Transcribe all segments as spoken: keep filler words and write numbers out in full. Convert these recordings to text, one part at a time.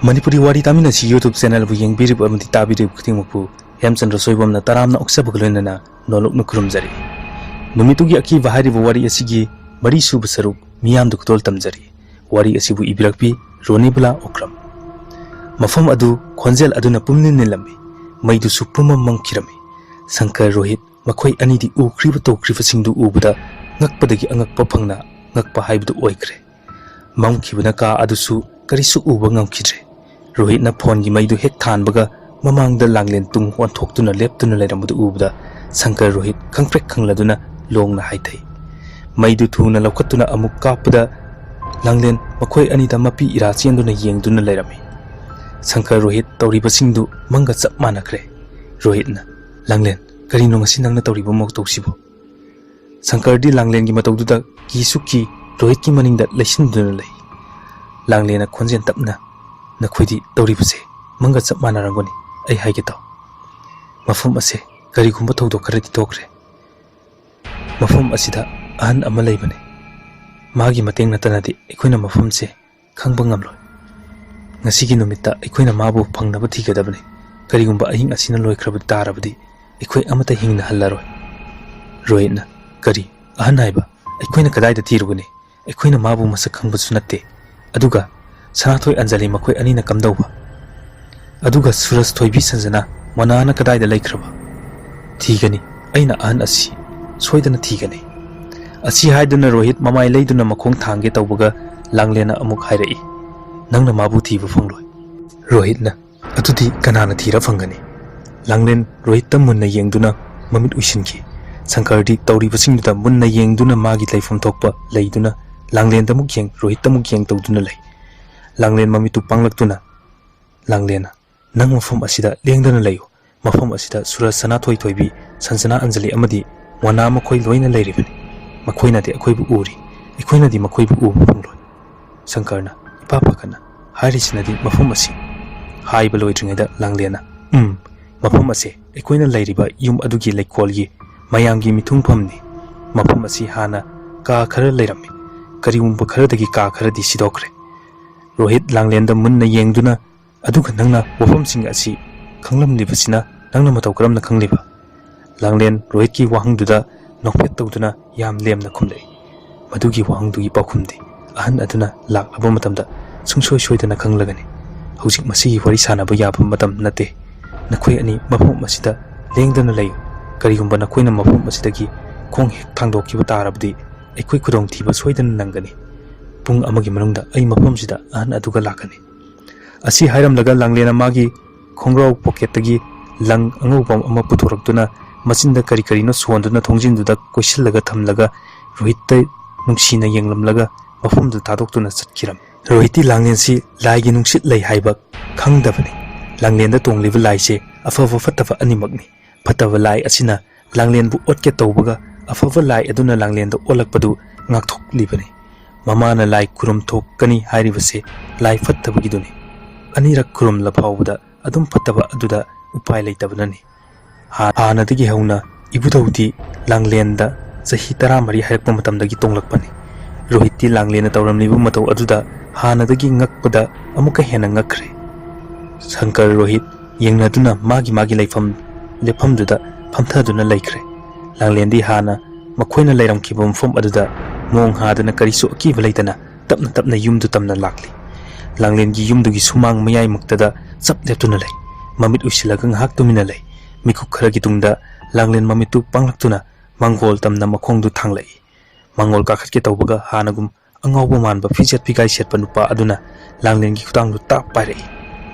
ꯃꯅꯤꯄꯨꯔꯤ ꯋꯥꯔꯤ ꯇꯥꯃꯤꯟꯅꯁꯤ YouTube channelꯕꯨ ꯌꯦꯡꯕꯤꯔꯤꯕ ꯑꯃꯗꯤ ꯇꯥꯕꯤꯔꯤꯕ ꯈꯨꯗꯤꯡꯃꯛꯄꯨ ꯍꯦꯝꯆꯟꯗ꯭ꯔ ꯁꯣꯏꯕꯝꯅ ꯇꯔꯥꯝꯅ ꯑꯣꯛꯆꯕꯒ ꯂꯣꯏꯅꯅ ꯅꯣꯂꯨꯛꯅ ꯈꯨꯔꯨꯝꯖꯔꯤ꯫ ꯅꯨꯃꯤꯠꯇꯨꯒꯤ ꯑꯀꯤꯕ ꯍꯥꯏꯔꯤꯕ ꯋꯥꯔꯤ ꯑꯁꯤꯒꯤ ꯃꯔꯤꯁꯨꯕ ꯁꯔꯨꯛ ꯃꯤꯌꯥꯝꯗ ꯈꯨꯗꯣꯜ ꯇꯝꯖꯔꯤ꯫ ꯋꯥꯔꯤ ꯑꯁꯤꯕꯨ ꯏꯕꯤꯔꯛꯄꯤ ꯔꯣꯅꯤꯕꯂꯥ ꯑꯣꯀ꯭ꯔꯝ꯫ ꯃꯐꯝ ꯑꯗꯨ ꯈꯣꯟꯖꯦꯜ ꯑꯗꯨꯅ ꯄꯨꯝꯅꯤꯜ ꯅꯤꯜꯂꯝꯃꯤ꯫ ꯃꯩꯗꯨꯁꯨ ꯄꯨꯝꯃꯝ ꯃꯝꯈꯤꯔꯝꯃꯤ꯫ ꯁꯪꯀꯔ, ꯔꯣꯍꯤꯠ ꯃꯈꯣꯏ ꯑꯅꯤꯗꯤ ꯎꯈ꯭ꯔꯤꯕ ꯇꯧꯈ꯭ꯔꯤꯕꯁꯤꯡꯗꯨ ꯎꯕꯗ ꯉꯛꯄꯗꯒꯤ ꯑꯉꯛꯄ ꯐꯪꯅ ꯉꯛꯄ ꯍꯥꯏꯕꯗꯨ ꯑꯣꯏꯈ꯭ꯔꯦ꯫ ꯃꯝꯈꯤꯕꯅ ꯀꯥ ꯑꯗꯨꯁꯨ ꯀꯔꯤꯁꯨ ꯎꯕ ꯉꯝꯈꯤꯗ꯭ꯔꯦ꯫ ꯔꯣꯍꯤꯠꯅ ꯐꯣꯟꯒꯤ ꯃꯩꯗꯨ ꯍꯦꯛ ꯊꯥꯟꯕꯒ ꯃꯃꯥꯡꯗ ꯂꯥꯡꯂꯦꯟ ꯇꯨꯡ ꯑꯣꯟꯊꯣꯛꯇꯨꯅ ꯂꯦꯞꯇꯨꯅ ꯂꯩꯔꯝꯕꯗꯨ ꯎꯕꯗ ꯁꯪꯀꯔ, ꯔꯣꯍꯤꯠ ꯈꯪꯄ꯭ꯔꯦꯛ ꯈꯪꯂꯗꯨꯅ ꯂꯣꯡꯅ ꯍꯥꯏꯊꯩ꯫ ꯃꯩꯗꯨ ꯊꯨꯅ ꯂꯧꯈꯠꯇꯨꯅ ꯑꯃꯨꯛ ꯀꯥꯞꯄꯗ ꯂꯥꯡꯂꯦꯟ ꯃꯈꯣꯏ ꯑꯅꯤꯗ ꯃꯄꯤ ꯏꯔꯥ ꯆꯦꯟꯗꯨꯅ ꯌꯦꯡꯗꯨꯅ ꯂꯩꯔꯝꯃꯤ꯫ ꯁꯪꯀꯔ, ꯔꯣꯍꯤꯠ ꯇꯧꯔꯤꯕꯁꯤꯡꯗꯨ ꯃꯪꯒ ꯆꯞ ꯃꯥꯟꯅꯈ꯭ꯔꯦ꯫ ꯔꯣꯍꯤꯠꯅ, "ꯂꯥꯡꯂꯦꯟ, ꯀꯔꯤꯅꯣ ꯉꯁꯤ ꯅꯪꯅ ꯇꯧꯔꯤꯕ ꯃꯇꯧꯁꯤꯕꯨ?" ꯁꯪꯀꯔꯗꯤ ꯂꯥꯡꯂꯦꯟꯒꯤ ꯃꯇꯧꯗꯨꯗ ꯀꯤꯁꯨ ꯀꯤ, ꯔꯣꯍꯤꯠꯀꯤ ꯃꯅꯤꯡꯗ ꯂꯩꯁꯤꯟꯗꯨꯅ ꯂꯩ꯫ ꯂꯥꯡꯂꯦꯟꯅ ꯈꯣꯟꯖꯦꯜ ꯇꯞꯅ, "ꯅꯈꯣꯏꯗꯤ ꯇꯧꯔꯤꯕꯁꯦ ꯃꯪꯒ ꯆꯞ ꯃꯥꯟꯅꯔꯝꯒꯅꯤ꯫ ꯑꯩ ꯍꯥꯏꯒꯦ ꯇꯥꯎ꯫ ꯃꯐꯝ ꯑꯁꯦ ꯀꯔꯤꯒꯨꯝꯕ ꯊꯧꯗꯣꯛ ꯈꯔꯗꯤ ꯊꯣꯛꯈ꯭ꯔꯦ꯫ ꯃꯐꯝ ꯑꯁꯤꯗ ꯑꯍꯟ ꯑꯃ ꯂꯩꯕꯅꯤ꯫ ꯃꯥꯒꯤ ꯃꯇꯦꯡ ꯅꯠꯇꯅꯗꯤ ꯑꯩꯈꯣꯏꯅ ꯃꯐꯝꯁꯦ ꯈꯪꯕ ꯉꯝꯂꯣꯏ꯫ ꯉꯁꯤꯒꯤ ꯅꯨꯃꯤꯠꯇ ꯑꯩꯈꯣꯏꯅ ꯃꯥꯕꯨ ꯐꯪꯅꯕ ꯊꯤꯒꯗꯕꯅꯤ꯫ ꯀꯔꯤꯒꯨꯝꯕ ꯑꯍꯤꯡ ꯑꯁꯤꯅ ꯂꯣꯏꯈ꯭ꯔꯕ ꯇꯥꯔꯕꯗꯤ ꯑꯩꯈꯣꯏ ꯑꯃꯠꯇ ꯍꯤꯡꯅ ꯍꯜꯂꯔꯣꯏ꯫" ꯔꯣꯍꯤꯠꯅ, "ꯀꯔꯤ? ꯑꯍꯟ ꯍꯥꯏꯕ? ꯑꯩꯈꯣꯏꯅ ꯀꯗꯥꯏꯗ ꯊꯤꯔꯨꯒꯅꯤ? ꯑꯩꯈꯣꯏꯅ ꯃꯥꯕꯨ ꯃꯁꯛ ꯈꯪꯕꯁꯨ ꯅꯠꯇꯦ꯫ ꯑꯗꯨꯒ ꯁꯅꯥꯊꯣꯏ, ꯑꯟꯖꯂꯤ ꯃꯈꯣꯏ ꯑꯅꯤꯅ ꯀꯝꯗꯧꯕ? ꯑꯗꯨꯒ ꯁꯨꯔꯖ, ꯊꯣꯏꯕꯤ, ꯁꯟꯖꯅꯥ, ꯃꯣꯅꯥꯅ ꯀꯗꯥꯏꯗ ꯂꯩꯈ꯭ꯔꯕ? ꯊꯤꯒꯅꯤ꯫ ꯑꯩꯅ ꯑꯍꯟ ꯑꯁꯤ ꯁꯣꯏꯗꯅ ꯊꯤꯒꯅꯤ꯫" ꯑꯁꯤ ꯍꯥꯏꯗꯨꯅ ꯔꯣꯍꯤꯠ ꯃꯃꯥꯏ ꯂꯩꯗꯨꯅ ꯃꯈꯣꯡ ꯊꯥꯡꯒꯦ ꯇꯧꯕꯒ ꯂꯥꯡꯂꯦꯟꯅ ꯑꯃꯨꯛ ꯍꯥꯏꯔꯛꯏ, "ꯅꯪꯅ ꯃꯥꯕꯨ ꯊꯤꯕ ꯐꯪꯂꯣꯏ꯫" ꯔꯣꯍꯤꯠꯅ, "ꯑꯗꯨꯗꯤ ꯀꯅꯥꯅ ꯊꯤꯔ ꯐꯪꯒꯅꯤ?" ꯂꯥꯡꯂꯦꯟ ꯔꯣꯍꯤꯠꯇ ꯃꯨꯟꯅ ꯌꯦꯡꯗꯨꯅ ꯃꯃꯤꯠ ꯎꯏꯁꯤꯟꯈꯤ꯫ ꯁꯪꯀꯔꯗꯤ ꯇꯧꯔꯤꯕꯁꯤꯡꯗꯨꯗ ꯃꯨꯟꯅ ꯌꯦꯡꯗꯨꯅ ꯃꯥꯒꯤ ꯂꯩꯐꯝ ꯊꯣꯛꯄ ꯂꯩꯗꯨꯅ ꯂꯥꯡꯂꯦꯟꯗ ꯑꯃꯨꯛ ꯌꯦꯡ, ꯔꯣꯍꯤꯠꯇ ꯑꯃꯨꯛ ꯌꯦꯡ ꯇꯧꯗꯨꯅ ꯂꯩ꯫ ꯂꯥꯡꯂꯦꯟ ꯃꯃꯤꯠꯇꯨ ꯄꯥꯡꯂꯛꯇꯨꯅ, ꯂꯥꯡꯂꯦꯟꯅ, "ꯅꯪ ꯃꯐꯝ ꯑꯁꯤꯗ ꯂꯦꯡꯗꯅ ꯂꯩꯌꯨ꯫ ꯃꯐꯝ ꯑꯁꯤꯗ ꯁꯨꯔꯖ, ꯁꯅꯥꯊꯣꯏ, ꯊꯣꯏꯕꯤ, ꯁꯟꯖꯅꯥ, ꯑꯟꯖꯂꯤ ꯑꯃꯗꯤ ꯃꯣꯅꯥ ꯃꯈꯣꯏ ꯂꯣꯏꯅ ꯂꯩꯔꯤꯕꯅꯤ꯫ ꯃꯈꯣꯏꯅꯗꯤ ꯑꯩꯈꯣꯏꯕꯨ ꯎꯔꯤ꯫ ꯑꯩꯈꯣꯏꯅꯗꯤ ꯃꯈꯣꯏꯕꯨ ꯎꯕ ꯐꯪꯂꯣꯏ꯫" ꯁꯪꯀꯔꯅ ꯏꯄꯥ ꯄꯥꯈꯠꯅ, "ꯍꯥꯏꯔꯤꯁꯤꯅꯗꯤ ꯃꯐꯝ ꯑꯁꯤ꯫" ꯍꯥꯏꯕ ꯂꯣꯏꯗ꯭ꯔꯤꯉꯩꯗ ꯂꯥꯡꯂꯦꯟꯅ, "ꯎꯝ, ꯃꯐꯝ ꯑꯁꯦ ꯑꯩꯈꯣꯏꯅ ꯂꯩꯔꯤꯕ ꯌꯨꯝ ꯑꯗꯨꯒꯤ ꯂꯩꯀꯣꯜꯒꯤ ꯃꯌꯥꯝꯒꯤ ꯃꯤꯊꯨꯡꯐꯝꯅꯤ꯫ ꯃꯐꯝ ꯑꯁꯤ ꯍꯥꯟꯅ ꯀꯥ ꯈꯔ ꯂꯩꯔꯝꯃꯤ꯫ ꯀꯔꯤꯒꯨꯝꯕ ꯈꯔꯗꯒꯤ ꯀꯥ ꯈꯔꯗꯤ ꯁꯤꯗꯣꯛꯈ꯭ꯔꯦ꯫" ꯔꯣꯍꯤꯠ ꯂꯥꯡꯂꯦꯟꯗ ꯃꯨꯟꯅ ꯌꯦꯡꯗꯨꯅ, "ꯑꯗꯨꯒ ꯅꯪꯅ ꯋꯥꯐꯝꯁꯤꯡ ꯑꯁꯤ ꯈꯪꯂꯝꯂꯤꯕꯁꯤꯅ ꯅꯪꯅ ꯃꯇꯧ ꯀꯔꯝꯅ ꯈꯪꯂꯤꯕ?" ꯂꯥꯡꯂꯦꯟ ꯔꯣꯍꯤꯠꯀꯤ ꯋꯥꯍꯪꯗꯨꯗ ꯅꯣꯛꯐꯦꯠ ꯇꯧꯗꯨꯅ ꯌꯥꯝ ꯂꯦꯝꯅ ꯈꯨꯝꯂꯛꯏ, "ꯃꯗꯨꯒꯤ ꯋꯥꯍꯪꯗꯨꯒꯤ ꯄꯥꯎꯈꯨꯝꯗꯤ ꯑꯍꯟ ꯑꯗꯨꯅ ꯂꯥꯛꯂꯕ ꯃꯇꯝꯗ ꯁꯨꯡꯁꯣꯏ ꯁꯣꯏꯗꯅ ꯈꯪꯂꯒꯅꯤ꯫ ꯍꯧꯖꯤꯛ ꯃꯁꯤꯒꯤ ꯋꯥꯔꯤ ꯁꯥꯟꯅꯕ ꯌꯥꯕ ꯃꯇꯝ ꯅꯠꯇꯦ꯫ ꯅꯈꯣꯏ ꯑꯅꯤ ꯃꯐꯝ ꯑꯁꯤꯗ ꯂꯦꯡꯗꯅ ꯂꯩꯌꯨ꯫ ꯀꯔꯤꯒꯨꯝꯕ ꯅꯈꯣꯏꯅ ꯃꯐꯝ ꯑꯁꯤꯗꯒꯤ ꯈꯣꯡ ꯍꯦꯛ ꯊꯥꯡꯗꯣꯛꯈꯤꯕ ꯇꯥꯔꯕꯗꯤ ꯑꯩꯈꯣꯏ ꯈꯨꯗꯣꯡꯊꯤꯕ ꯁꯣꯏꯗꯅ ꯅꯪꯒꯅꯤ꯫ ꯄꯨꯡ ꯑꯃꯒꯤ ꯃꯅꯨꯡꯗ ꯑꯩ ꯃꯐꯝꯁꯤꯗ ꯑꯍꯟ ꯑꯗꯨꯒ ꯂꯥꯛꯀꯅꯤ꯫" ꯑꯁꯤ ꯍꯥꯏꯔꯝꯂꯒ ꯂꯥꯡꯂꯦꯟꯅ ꯃꯥꯒꯤ ꯈꯣꯡꯒ꯭ꯔꯥꯎ ꯄꯣꯀꯦꯠꯇꯒꯤ ꯂꯪ ꯑꯉꯧꯕ ꯑꯃ ꯄꯨꯊꯣꯔꯛꯇꯨꯅ ꯃꯆꯤꯟꯗ ꯀꯔꯤ ꯀꯔꯤꯅꯣ ꯁꯣꯟꯗꯨꯅ ꯊꯣꯡꯖꯤꯟꯗꯨꯗ ꯀꯣꯏꯁꯤꯜꯂꯒ ꯊꯝꯂꯒ ꯔꯣꯍꯤꯠꯇ ꯅꯨꯡꯁꯤꯅ ꯌꯦꯡꯂꯝꯂꯒ ꯃꯐꯝꯗꯨ ꯊꯥꯗꯣꯛꯇꯨꯅ ꯆꯠꯈꯤꯔꯝꯃꯤ꯫ ꯔꯣꯍꯤꯠꯇꯤ ꯂꯥꯡꯂꯦꯟꯁꯤ ꯂꯥꯏꯒꯤ ꯅꯨꯡꯁꯤꯠ ꯂꯩ ꯍꯥꯏꯕ ꯈꯪꯗꯕꯅꯤ꯫ ꯂꯥꯡꯂꯦꯟꯗ ꯇꯣꯡꯂꯤꯕ ꯂꯥꯏꯁꯦ ꯑꯐꯕ ꯐꯠꯇꯕ ꯑꯅꯤꯃꯛꯅꯤ꯫ ꯐꯠꯇꯕ ꯂꯥꯏ ꯑꯁꯤꯅ ꯂꯥꯡꯂꯦꯟꯕꯨ ꯑꯣꯠꯀꯦ ꯇꯧꯕꯒ ꯑꯐꯕ ꯂꯥꯏ ꯑꯗꯨꯅ ꯂꯥꯡꯂꯦꯟꯗ ꯑꯣꯜꯂꯛꯄꯗꯨ ꯉꯥꯛꯊꯣꯛꯂꯤꯕꯅꯤ꯫ ꯃꯃꯥꯅ ꯂꯥꯏ ꯈꯨꯔꯨꯝ ꯊꯣꯛꯀꯅꯤ ꯍꯥꯏꯔꯤꯕꯁꯦ ꯂꯥꯏ ꯐꯠꯇꯕꯒꯤꯗꯨꯅꯤ꯫ ꯑꯅꯤꯔꯛ ꯈꯨꯔꯨꯝꯂ ꯐꯥꯎꯕꯗ ꯑꯗꯨꯝ ꯐꯠꯇꯕ ꯑꯗꯨꯗ ꯎꯄꯥꯏ ꯂꯩꯇꯕꯅꯅꯤ꯫ ꯍꯥ-, ꯍꯥꯟꯅꯗꯒꯤ ꯍꯧꯅ ꯏꯕꯨꯙꯧꯗꯤ ꯂꯥꯡꯂꯦꯟꯗ ꯆꯍꯤ ꯇꯔꯥꯃꯔꯤ ꯍꯥꯏꯔꯛꯄ ꯃꯇꯝꯗꯒꯤ ꯇꯣꯡꯂꯛꯄꯅꯤ꯫ ꯔꯣꯍꯤꯠꯇꯤ ꯂꯥꯡꯂꯦꯟꯅ ꯇꯧꯔꯝꯂꯤꯕ ꯃꯇꯧ ꯑꯗꯨꯗ ꯍꯥꯟꯅꯗꯒꯤ ꯉꯛꯄꯗ ꯑꯃꯨꯛꯀ ꯍꯦꯟꯅ ꯉꯛꯈ꯭ꯔꯦ꯫ ꯁꯪꯀꯔ ꯔꯣꯍꯤꯠ ꯌꯦꯡꯅꯗꯨꯅ ꯃꯥꯒꯤ ꯃꯥꯒꯤ ꯂꯩꯐꯝ ꯂꯦꯞꯐꯝꯗꯨꯗ ꯐꯝꯊꯗꯨꯅ ꯂꯩꯈ꯭ꯔꯦ꯫ ꯂꯥꯡꯂꯦꯟꯗꯤ ꯍꯥꯟꯅ ꯃꯈꯣꯏꯅ ꯂꯩꯔꯝꯈꯤꯕ ꯃꯐꯝ ꯑꯗꯨꯗ ꯃꯣꯡ ꯍꯥꯗꯅ ꯀꯔꯤꯁꯨ ꯑꯀꯤꯕ ꯂꯩꯇꯅ ꯇꯞꯅ ꯇꯞꯅ ꯌꯨꯝꯗꯨ ꯇꯝꯅ ꯂꯥꯛꯂꯤ꯫ ꯂꯥꯡꯂꯦꯟꯒꯤ ꯌꯨꯝꯗꯨꯒꯤ ꯁꯨꯃꯥꯡ ꯃꯌꯥꯏꯃꯛꯇꯗ ꯆꯞ ꯂꯦꯞꯇꯨꯅ ꯂꯩ꯫ ꯃꯃꯤꯠ ꯎꯏꯁꯤꯜꯂꯒ ꯉꯥꯏꯍꯥꯛ ꯇꯨꯃꯤꯟꯅ ꯂꯩ꯫ ꯃꯤꯀꯨꯞ ꯈꯔꯒꯤ ꯇꯨꯡꯗ ꯂꯥꯡꯂꯦꯟ ꯃꯃꯤꯠꯇꯨ ꯄꯥꯡꯂꯛꯇꯨꯅ ꯃꯥꯡꯒꯣꯜ ꯇꯝꯅ ꯃꯈꯣꯡꯗꯨ ꯊꯥꯡꯂꯛꯏ꯫ ꯃꯥꯡꯒꯣꯜ ꯀꯥꯈꯠꯀꯦ ꯇꯧꯕꯒ ꯍꯥꯟꯅꯒꯨꯝ ꯑꯉꯥꯎꯕ ꯃꯥꯟꯕ ꯐꯤꯖꯦꯠ ꯐꯤꯒꯥꯏ ꯁꯦꯠꯄ ꯅꯨꯄꯥ ꯑꯗꯨꯅ ꯂꯥꯡꯂꯦꯟꯒꯤ ꯈꯨꯗꯥꯡꯗꯨ ꯇꯥꯞ ꯄꯥꯏꯔꯛꯏ꯫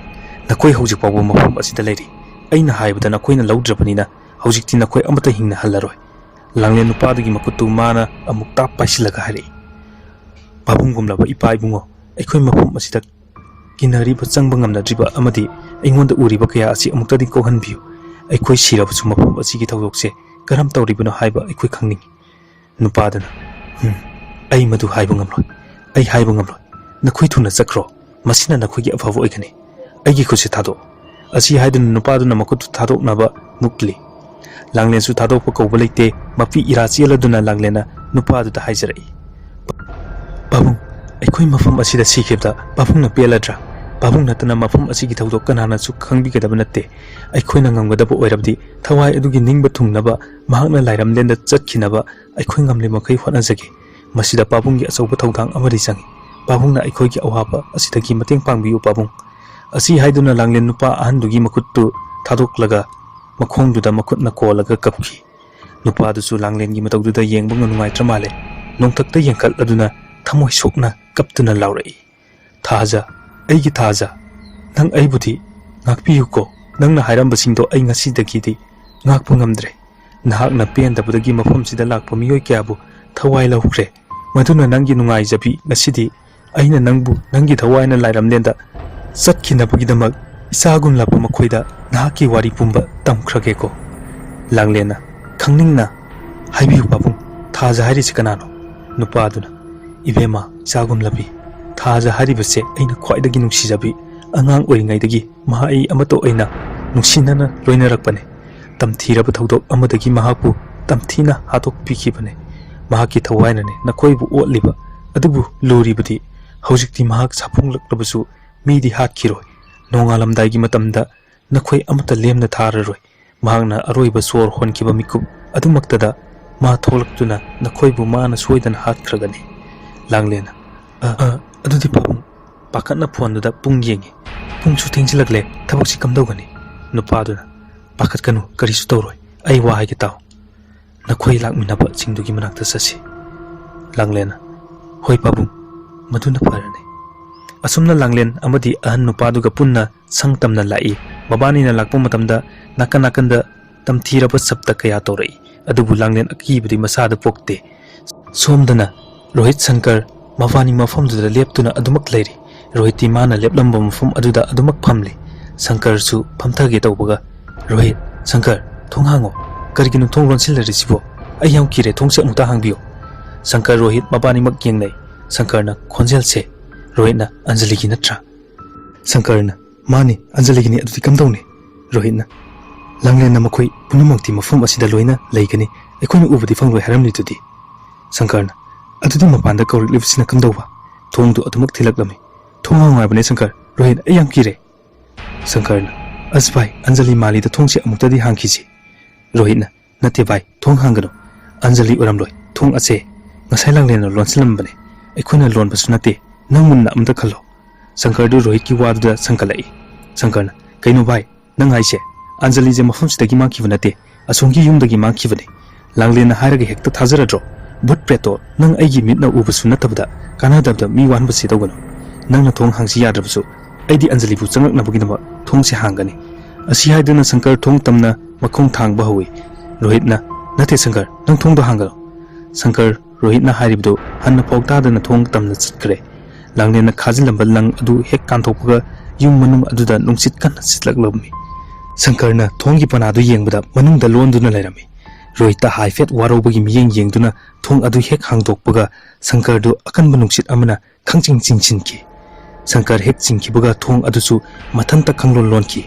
"ꯅꯈꯣꯏ ꯍꯧꯖꯤꯛ ꯐꯥꯎꯕ ꯃꯐꯝ ꯑꯁꯤꯗ ꯂꯩꯔꯤ꯫ ꯑꯩꯅ ꯍꯥꯏꯕꯗ ꯅꯈꯣꯏꯅ ꯂꯧꯗ꯭ꯔꯕꯅꯤꯅ ꯍꯧꯖꯤꯛꯇꯤ ꯅꯈꯣꯏ ꯑꯃꯠꯇ ꯍꯤꯡꯅ ꯍꯜꯂꯔꯣꯏ꯫" ꯂꯥꯡꯂꯦꯟ ꯅꯨꯄꯥꯗꯨꯒꯤ ꯃꯈꯨꯠꯇꯨ ꯃꯥꯅ ꯑꯃꯨꯛ ꯇꯥꯞ ꯄꯥꯏꯁꯤꯜꯂꯒ ꯍꯥꯏꯔꯛꯏ, "ꯄꯥꯕꯨꯡꯒꯨꯝꯂꯕ ꯏꯄꯥ ꯏꯕꯨꯡꯉꯣ, ꯑꯩꯈꯣꯏ ꯃꯐꯝ ꯑꯁꯤꯗ ꯀꯤꯟꯅꯔꯤꯕ, ꯆꯪꯕ ꯉꯝꯅꯗ꯭ꯔꯤꯕ ꯑꯃꯗꯤ ꯑꯩꯉꯣꯟꯗ ꯎꯔꯤꯕ ꯀꯌꯥ ꯑꯁꯤ ꯑꯃꯨꯛꯇꯗꯤ ꯀꯣꯛꯍꯟꯕꯤꯌꯨ꯫ ꯑꯩꯈꯣꯏ ꯁꯤꯔꯕꯁꯨ ꯃꯐꯝ ꯑꯁꯤꯒꯤ ꯊꯧꯗꯣꯛꯁꯦ ꯀꯔꯝ ꯇꯧꯔꯤꯕꯅꯣ ꯍꯥꯏꯕ ꯑꯩꯈꯣꯏ ꯈꯪꯅꯤꯡꯏ꯫" ꯅꯨꯄꯥꯗꯨꯅ, "ꯎꯝ, ꯑꯩ ꯃꯗꯨ ꯍꯥꯏꯕ ꯉꯝꯂꯣꯏ꯫ ꯑꯩ ꯍꯥꯏꯕ ꯉꯝꯂꯣꯏ꯫ ꯅꯈꯣꯏ ꯊꯨꯅ ꯆꯠꯈ꯭ꯔꯣ꯫ ꯃꯁꯤꯅ ꯅꯈꯣꯏꯒꯤ ꯑꯐꯕ ꯑꯣꯏꯒꯅꯤ꯫ ꯑꯩꯒꯤ ꯈꯨꯠꯁꯦ ꯊꯥꯗꯣꯛꯑꯣ꯫" ꯑꯁꯤ ꯍꯥꯏꯗꯨꯅ ꯅꯨꯄꯥꯗꯨꯅ ꯃꯈꯨꯠꯇꯨ ꯊꯥꯗꯣꯛꯅꯕ ꯃꯨꯛꯂꯤ꯫ ꯂꯥꯡꯂꯦꯟꯁꯨ ꯊꯥꯗꯣꯛꯄ ꯀꯧꯕ ꯂꯩꯇꯦ꯫ ꯃꯄꯤ ꯏꯔꯥ ꯆꯦꯜꯂꯗꯨꯅ ꯂꯥꯡꯂꯦꯟꯅ ꯅꯨꯄꯥꯗꯨꯗ ꯍꯥꯏꯖꯔꯛꯏ, "ꯄꯥꯕꯨꯡ, ꯑꯩꯈꯣꯏ ꯃꯐꯝ ꯑꯁꯤꯗ ꯁꯤꯈꯤꯕꯗ ꯄꯥꯕꯨꯡꯅ ꯄꯦꯜꯂꯗ꯭ꯔꯥ? ꯄꯥꯕꯨꯡ ꯅꯠꯇꯅ ꯃꯐꯝ ꯑꯁꯤꯒꯤ ꯊꯧꯗꯣꯛ ꯀꯅꯥꯅꯁꯨ ꯈꯪꯕꯤꯒꯗꯕ ꯅꯠꯇꯦ꯫ ꯑꯩꯈꯣꯏꯅ ꯉꯝꯒꯗꯕ ꯑꯣꯏꯔꯕꯗꯤ ꯊꯋꯥꯏ ꯑꯗꯨꯒꯤ ꯅꯤꯡꯕ ꯊꯨꯡꯅꯕ ꯃꯍꯥꯛꯅ ꯂꯥꯏꯔꯝꯂꯦꯟꯗ ꯆꯠꯈꯤꯅꯕ ꯑꯩꯈꯣꯏ ꯉꯝꯂꯤ ꯃꯈꯩ ꯍꯣꯠꯅꯖꯒꯦ꯫ ꯃꯁꯤꯗ ꯄꯥꯕꯨꯡꯒꯤ ꯑꯆꯧꯕ ꯊꯧꯗꯥꯡ ꯑꯃꯗꯤ ꯆꯪꯏ꯫ ꯄꯥꯕꯨꯡꯅ ꯑꯩꯈꯣꯏꯒꯤ ꯑꯋꯥꯕ ꯑꯁꯤꯗꯒꯤ ꯃꯇꯦꯡ ꯄꯥꯡꯕꯤꯌꯨ ꯄꯥꯕꯨꯡ꯫ ꯑꯁꯤ ꯍꯥꯏꯗꯨꯅ ꯂꯥꯡꯂꯦꯟ ꯅꯨꯄꯥ ꯑꯍꯟꯗꯨꯒꯤ ꯃꯈꯨꯠꯇꯨ ꯊꯥꯗꯣꯛꯂꯒ ꯃꯈꯣꯡꯗꯨꯗ ꯃꯈꯨꯠꯅ ꯀꯣꯜꯂꯒ ꯀꯞꯈꯤ꯫ ꯅꯨꯄꯥꯗꯨꯁꯨ ꯂꯥꯡꯂꯦꯟꯒꯤ ꯃꯇꯧꯗꯨꯗ ꯌꯦꯡꯕ ꯅꯨꯡꯉꯥꯏꯇ꯭ꯔ ꯃꯥꯜꯂꯦ꯫ ꯅꯣꯡꯊꯛꯇ ꯌꯦꯡꯈꯠꯂꯗꯨꯅ ꯊꯃꯣꯏ ꯁꯣꯛꯅ ꯀꯞꯇꯨꯅ ꯂꯥꯎꯔꯛꯏ꯫ "ꯊꯥꯖ, ꯑꯩꯒꯤ ꯊꯥꯖ, ꯅꯪ ꯑꯩꯕꯨꯗꯤ ꯉꯥꯛꯄꯤꯌꯨꯀꯣ꯫ ꯅꯪꯅ ꯍꯥꯏꯔꯝꯕꯁꯤꯡꯗꯣ ꯑꯩ ꯉꯁꯤꯗꯒꯤꯗꯤ ꯉꯥꯛꯄ ꯉꯝꯗ꯭ꯔꯦ꯫ ꯅꯍꯥꯛꯅ ꯄꯦꯟꯗꯕꯗꯒꯤ ꯃꯐꯝꯁꯤꯗ ꯂꯥꯛꯄ ꯃꯤꯑꯣꯏ ꯀꯌꯥꯕꯨ ꯊꯋꯥꯏ ꯂꯧꯈ꯭ꯔꯦ꯫ ꯃꯗꯨꯅ ꯅꯪꯒꯤ ꯅꯨꯡꯉꯥꯏꯖꯕꯤ ꯉꯁꯤꯗꯤ ꯑꯩꯅ ꯅꯪꯕꯨ ꯅꯪꯒꯤ ꯊꯋꯥꯏꯅ ꯂꯥꯏꯔꯝꯂꯦꯟꯗ ꯆꯠꯈꯤꯅꯕꯒꯤꯗꯃꯛ ꯏꯆꯥꯒꯨꯝꯂꯕ ꯃꯈꯣꯏꯗ ꯅꯍꯥꯛꯀꯤ ꯋꯥꯔꯤ ꯄꯨꯝꯕ ꯇꯝꯈ꯭ꯔꯒꯦꯀꯣ꯫" ꯂꯥꯡꯂꯦꯟꯅ ꯈꯪꯅꯤꯡꯅ, "ꯍꯥꯏꯕꯤꯌꯨ ꯄꯥꯕꯨꯡ, ꯊꯥꯖ ꯍꯥꯏꯔꯤꯁꯤ ꯀꯅꯥꯅꯣ?" ꯅꯨꯄꯥꯗꯨꯅ, "ꯏꯕꯦꯝꯃ, ꯏꯆꯥꯒꯨꯝꯂꯕꯤ, ꯊꯥꯖ ꯍꯥꯏꯔꯤꯕꯁꯦ ꯑꯩꯅ ꯈ꯭ꯋꯥꯏꯗꯒꯤ ꯅꯨꯡꯁꯤꯖꯕꯤ꯫ ꯑꯉꯥꯡ ꯑꯣꯏꯔꯤꯉꯩꯗꯒꯤ ꯃꯍꯥꯛ ꯑꯩ ꯑꯃꯠꯇ ꯑꯣꯏꯅ ꯅꯨꯡꯁꯤꯅꯅ ꯂꯣꯏꯅꯔꯛꯄꯅꯦ꯫ ꯇꯝꯊꯤꯔꯕ ꯊꯧꯗꯣꯛ ꯑꯃꯗꯒꯤ ꯃꯍꯥꯛꯄꯨ ꯇꯝꯊꯤꯅ ꯍꯥꯠꯇꯣꯛꯄꯤꯈꯤꯕꯅꯦ꯫ ꯃꯍꯥꯛꯀꯤ ꯊꯋꯥꯏꯅꯅꯦ ꯅꯈꯣꯏꯕꯨ ꯑꯣꯠꯂꯤꯕ꯫ ꯑꯗꯨꯕꯨ ꯂꯨꯔꯤꯕꯗꯤ ꯍꯧꯖꯤꯛꯇꯤ ꯃꯍꯥꯛ ꯁꯥꯐꯣꯡꯂꯛꯂꯕꯁꯨ ꯃꯤꯗꯤ ꯍꯥꯠꯈꯤꯔꯣꯏ꯫ ꯅꯣꯡꯉꯥꯜꯂꯝꯗꯥꯏꯒꯤ ꯃꯇꯝꯗ ꯅꯈꯣꯏ ꯑꯃꯠꯇ ꯂꯦꯝꯅ ꯊꯥꯔꯔꯣꯏ꯫ ꯃꯍꯥꯛꯅ ꯑꯔꯣꯏꯕ ꯁꯣꯔ ꯍꯣꯟꯈꯤꯕ ꯃꯤꯀꯨꯞ ꯑꯗꯨꯃꯛꯇꯗ ꯃꯥ ꯊꯣꯛꯂꯛꯇꯨꯅ ꯅꯈꯣꯏꯕꯨ ꯃꯥꯅ ꯁꯣꯏꯗꯅ ꯍꯥꯠꯈ꯭ꯔꯒꯅꯤ꯫" ꯂꯥꯡꯂꯦꯟꯅ, "ꯑ, ꯑ, ꯑꯗꯨꯗꯤ ꯄꯥꯕꯨꯡ꯫" ꯄꯥꯈꯠꯅ ꯐꯣꯟꯗꯨꯗ ꯄꯨꯡ ꯌꯦꯡꯉꯤ꯫ "ꯄꯨꯡꯁꯨ ꯊꯦꯡꯖꯤꯜꯂꯛꯂꯦ, ꯊꯕꯛꯁꯤ ꯀꯝꯗꯧꯒꯅꯤ?" ꯅꯨꯄꯥꯗꯨꯅ, "ꯄꯥꯈꯠꯀꯅꯨ, ꯀꯔꯤꯁꯨ ꯇꯧꯔꯣꯏ꯫ ꯑꯩ ꯋꯥ ꯍꯥꯏꯒꯦ ꯇꯥꯎ꯫ ꯅꯈꯣꯏ ꯂꯥꯛꯃꯤꯟꯅꯕꯁꯤꯡꯗꯨꯒꯤ ꯃꯅꯥꯛꯇ ꯆꯠꯁꯤ꯫" ꯂꯥꯡꯂꯦꯟꯅ, "ꯍꯣꯏ ꯄꯥꯕꯨꯡ, ꯃꯗꯨꯅ ꯐꯔꯅꯤ꯫" ꯑꯁꯨꯝꯅ ꯂꯥꯡꯂꯦꯟ ꯑꯃꯗꯤ ꯑꯍꯟ ꯅꯨꯄꯥꯗꯨꯒ ꯄꯨꯟꯅ ꯁꯪ ꯇꯝꯅ ꯂꯥꯛꯏ꯫ ꯃꯕꯥꯅꯤꯅ ꯂꯥꯛꯄ ꯃꯇꯝꯗ ꯅꯥꯀꯟ ꯅꯥꯀꯟꯗ ꯇꯝꯊꯤꯔꯕ ꯁꯞꯇ ꯀꯌꯥ ꯇꯧꯔꯛꯏ꯫ ꯑꯗꯨꯕꯨ ꯂꯥꯡꯂꯦꯟ ꯑꯀꯤꯕꯗꯤ ꯃꯁꯥꯗ ꯄꯣꯛꯇꯦ꯫ ꯁꯣꯝꯗꯅ ꯔꯣꯍꯤꯠ ꯁꯪꯀꯔ ꯃꯕꯥꯅꯤ ꯃꯐꯝꯗꯨꯗ ꯂꯦꯞꯇꯨꯅ ꯑꯗꯨꯃꯛ ꯂꯩꯔꯤ꯫ ꯔꯣꯍꯤꯠꯇꯤ ꯃꯥꯅ ꯂꯦꯞꯂꯝꯕ ꯃꯐꯝ ꯑꯗꯨꯗ ꯑꯗꯨꯃꯛ ꯐꯝꯂꯤ꯫ ꯁꯪꯀꯔꯁꯨ ꯐꯝꯊꯒꯦ ꯇꯧꯕꯒ, "ꯔꯣꯍꯤꯠ, ꯁꯪꯀꯔ, ꯊꯣꯡ ꯍꯥꯡꯉꯣ꯫ ꯀꯔꯤꯒꯤꯅꯣ ꯊꯣꯡ ꯂꯣꯟꯁꯤꯜꯂꯔꯤꯁꯤꯕꯣ? ꯑꯩ ꯌꯥꯝ ꯀꯤꯔꯦ, ꯊꯣꯡꯁꯦ ꯑꯃꯨꯛꯇ ꯍꯥꯡꯕꯤꯌꯣ꯫" ꯁꯪꯀꯔ ꯔꯣꯍꯤꯠ ꯃꯕꯥꯅꯤꯃꯛ ꯌꯦꯡꯅꯩ꯫ ꯁꯪꯀꯔꯅ ꯈꯣꯟꯖꯦꯜꯁꯦ, "ꯔꯣꯍꯤꯠꯅ ꯑꯟꯖꯂꯤꯒꯤ ꯅꯠꯇ꯭ꯔꯥ?" ꯁꯪꯀꯔꯅ, "ꯃꯥꯅꯤ, ꯑꯟꯖꯂꯤꯒꯤꯅꯤ, ꯑꯗꯨꯗꯤ ꯀꯝꯗꯧꯅꯤ?" ꯔꯣꯍꯤꯠꯅ, "ꯂꯥꯡꯂꯦꯟꯅ ꯃꯈꯣꯏ ꯄꯨꯝꯅꯃꯛꯇꯤ ꯃꯐꯝ ꯑꯁꯤꯗ ꯂꯣꯏꯅ ꯂꯩꯒꯅꯤ, ꯑꯩꯈꯣꯏꯅ ꯎꯕꯗꯤ ꯐꯪꯂꯣꯏ ꯍꯥꯏꯔꯝꯂꯤꯗꯨꯗꯤ꯫" ꯁꯪꯀꯔꯅ, "ꯑꯗꯨꯗꯤ ꯃꯄꯥꯟꯗ ꯀꯧꯔꯛꯂꯤꯕꯁꯤꯅ ꯀꯝꯗꯧꯕ?" ꯊꯣꯡꯗꯨ ꯑꯗꯨꯃꯛ ꯊꯤꯜꯂꯛꯂꯝꯃꯤ꯫ "ꯊꯣꯡ ꯍꯥꯡꯉꯨ ꯍꯥꯏꯕꯅꯦ ꯁꯪꯀꯔ꯫ ꯔꯣꯍꯤꯠ, ꯑꯩ ꯌꯥꯝ ꯀꯤꯔꯦ꯫" ꯁꯪꯀꯔꯅ, "ꯑꯁ ꯚꯥꯏ, ꯑꯟꯖꯂꯤ ꯃꯥꯂꯤꯗ ꯊꯣꯡꯁꯦ ꯑꯃꯨꯛꯇꯗꯤ ꯍꯥꯡꯈꯤꯁꯤ꯫" ꯔꯣꯍꯤꯠꯅ, "ꯅꯠꯇꯦ ꯚꯥꯏ, ꯊꯣꯡ ꯍꯥꯡꯒꯅꯨ꯫ ꯑꯟꯖꯂꯤ ꯎꯔꯝꯂꯣꯏ꯫ ꯊꯣꯡ ꯑꯁꯦ ꯉꯁꯥꯏ ꯂꯥꯡꯂꯦꯟꯅ ꯂꯣꯟꯁꯤꯜꯂꯝꯕꯅꯦ꯫ ꯑꯩꯈꯣꯏꯅ ꯂꯣꯟꯕꯁꯨ ꯅꯠꯇꯦ꯫ ꯅꯪ ꯃꯨꯟꯅ ꯑꯃꯇ ꯈꯜꯂꯣ꯫" ꯁꯪꯀꯔꯗꯨ ꯔꯣꯍꯤꯠꯀꯤ ꯋꯥꯗꯨꯗ ꯁꯪꯀꯠꯂꯛꯏ꯫ ꯁꯪꯀꯔꯅ, "ꯀꯩꯅꯣ ꯚꯥꯏ, ꯅꯪ ꯍꯥꯏꯁꯦ? ꯑꯟꯖꯂꯤꯁꯦ ꯃꯐꯝꯁꯤꯗꯒꯤ ꯃꯥꯡꯈꯤꯕ ꯅꯠꯇꯦ, ꯑꯁꯣꯝꯒꯤ ꯌꯨꯝꯗꯒꯤ ꯃꯥꯡꯈꯤꯕꯅꯦ꯫ ꯂꯥꯡꯂꯦꯟꯅ ꯍꯥꯏꯔꯒ ꯍꯦꯛꯇ ꯊꯥꯖꯔꯗ꯭ꯔꯣ? ꯚꯨꯠ ꯄ꯭ꯔꯦꯠꯇꯣ ꯅꯪ ꯑꯩꯒꯤ ꯃꯤꯠꯅ ꯎꯕꯁꯨ ꯅꯠꯇꯕꯗ ꯀꯥꯟꯅꯗꯕꯗ ꯃꯤ ꯋꯥꯍꯟꯕꯁꯦ ꯇꯧꯒꯅꯨ꯫ ꯅꯪꯅ ꯊꯣꯡ ꯍꯥꯡꯁꯤ ꯌꯥꯗ꯭ꯔꯕꯁꯨ ꯑꯩꯗꯤ ꯑꯟꯖꯂꯤꯕꯨ ꯆꯪꯂꯛꯅꯕꯒꯤꯗꯃꯛ ꯊꯣꯡꯁꯦ ꯍꯥꯡꯒꯅꯤ꯫" ꯑꯁꯤ ꯍꯥꯏꯗꯨꯅ ꯁꯪꯀꯔ ꯊꯣꯡ ꯇꯝꯅ ꯃꯈꯣꯡ ꯊꯥꯡꯕ ꯍꯧꯏ꯫ ꯔꯣꯍꯤꯠꯅ, "ꯅꯠꯇꯦ ꯁꯪꯀꯔ, ꯅꯪ ꯊꯣꯡꯗꯣ ꯍꯥꯡꯒꯅꯨ꯫" ꯁꯪꯀꯔ ꯔꯣꯍꯤꯠꯅ ꯍꯥꯏꯔꯤꯕꯗꯨ ꯍꯟꯅ ꯐꯥꯎ ꯇꯥꯗꯅ ꯊꯣꯡ ꯇꯝꯅ ꯆꯠꯈ꯭ꯔꯦ꯫ ꯂꯥꯡꯂꯦꯟꯅ ꯈꯥꯖꯤꯜꯂꯝꯕ ꯂꯪ ꯑꯗꯨ ꯍꯦꯛ ꯀꯥꯟꯊꯣꯛꯄꯒ ꯌꯨꯝ ꯃꯅꯨꯡ ꯑꯗꯨꯗ ꯅꯨꯡꯁꯤꯠ ꯀꯟꯅ ꯁꯤꯠꯂꯛꯂꯝꯃꯤ꯫ ꯁꯪꯀꯔꯅ ꯊꯣꯡꯒꯤ ꯄꯅꯥꯗꯨ ꯌꯦꯡꯕꯗ ꯃꯅꯨꯡꯗ ꯂꯣꯟꯗꯨꯅ ꯂꯩꯔꯝꯃꯤ꯫ ꯔꯣꯍꯤꯠꯇ ꯍꯥꯏꯐꯦꯠ ꯋꯥꯔꯧꯕꯒꯤ ꯃꯤꯠꯌꯦꯡ ꯌꯦꯡꯗꯨꯅ ꯊꯣꯡ ꯑꯗꯨ ꯍꯦꯛ ꯍꯥꯡꯗꯣꯛꯄꯒ ꯁꯪꯀꯔꯗꯨ ꯑꯀꯟꯕ ꯅꯨꯡꯁꯤꯠ ꯑꯃꯅ ꯈꯪꯆꯤꯡ ꯆꯤꯡꯁꯤꯟꯈꯤ꯫ ꯁꯪꯀꯔ ꯍꯦꯛ ꯆꯤꯡꯈꯤꯕꯒ ꯊꯣꯡ ꯑꯗꯨꯁꯨ ꯃꯊꯟꯇ ꯈꯪꯂꯣꯟ ꯂꯣꯟꯈꯤ꯫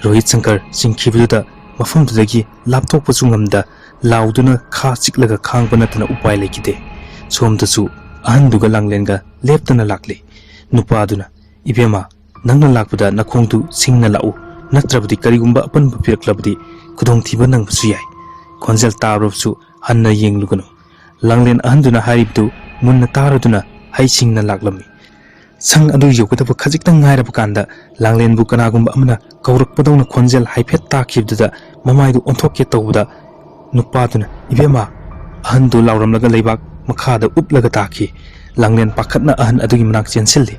ꯔꯣꯍꯤꯠ ꯁꯪꯀꯔ ꯆꯤꯡꯈꯤꯕꯗꯨꯗ ꯃꯐꯝꯗꯨꯗꯒꯤ ꯂꯥꯞꯊꯣꯛꯄꯁꯨ ꯉꯝꯗ ꯂꯥꯎꯗꯨꯅ ꯈꯥ ꯆꯤꯛꯂꯒ ꯈꯥꯡꯕ ꯅꯠꯇꯅ ꯎꯄꯥꯏ ꯂꯩꯈꯤꯗꯦ꯫ ꯁꯣꯝꯗꯁꯨ ꯑꯍꯟꯗꯨꯒ ꯂꯥꯡꯂꯦꯟꯒ ꯂꯦꯞꯇꯅ ꯂꯥꯛꯂꯤ꯫ ꯅꯨꯄꯥꯗꯨꯅ, "ꯏꯕꯦꯝꯃ, ꯅꯪꯅ ꯂꯥꯛꯄꯗ ꯅꯈꯣꯡꯗꯨ ꯁꯤꯡꯅ ꯂꯥꯛꯎ, ꯅꯠꯇ꯭ꯔꯕꯗꯤ ꯀꯔꯤꯒꯨꯝꯕ ꯑꯄꯟꯕ ꯄꯤꯔꯛꯂꯕꯗꯤ ꯈꯨꯗꯣꯡꯊꯤꯕ ꯅꯪꯕꯁꯨ ꯌꯥꯏ꯫" ꯈꯣꯟꯖꯦꯜ ꯇꯥꯔꯕꯁꯨ ꯍꯟꯅ ꯌꯦꯡꯂꯨꯒꯅꯨ꯫ ꯂꯥꯡꯂꯦꯟ ꯑꯍꯟꯗꯨꯅ ꯍꯥꯏꯔꯤꯕꯗꯨ ꯃꯨꯟꯅ ꯇꯥꯔꯗꯨꯅ ꯍꯩꯁꯤꯡꯅ ꯂꯥꯛꯂꯝꯃꯤ꯫ ꯁꯪ ꯑꯗꯨ ꯌꯧꯒꯗꯕ ꯈꯖꯤꯛꯇꯪ ꯉꯥꯏꯔꯕ ꯀꯥꯟꯗ ꯂꯥꯡꯂꯦꯟꯕꯨ ꯀꯅꯥꯒꯨꯝꯕ ꯑꯃꯅ ꯀꯧꯔꯛꯄꯗꯧꯅ ꯈꯣꯟꯖꯦꯜ ꯍꯥꯏꯐꯦꯠ ꯇꯥꯈꯤꯕꯗꯨꯗ ꯃꯃꯥꯏꯗꯨ ꯑꯣꯟꯊꯣꯛꯀꯦ ꯇꯧꯕꯗ ꯅꯨꯄꯥꯗꯨꯅ, "ꯏꯕꯦꯝꯃ!" ꯑꯍꯟꯗꯨ ꯂꯥꯎꯔꯝꯂꯒ ꯂꯩꯕꯥꯛ ꯃꯈꯥꯗ ꯎꯞꯂꯒ ꯇꯥꯈꯤ꯫ ꯂꯥꯡꯂꯦꯟ ꯄꯥꯈꯠꯅ ꯑꯍꯟ ꯑꯗꯨꯒꯤ ꯃꯅꯥꯛ ꯆꯦꯟꯁꯤꯜꯂꯤ꯫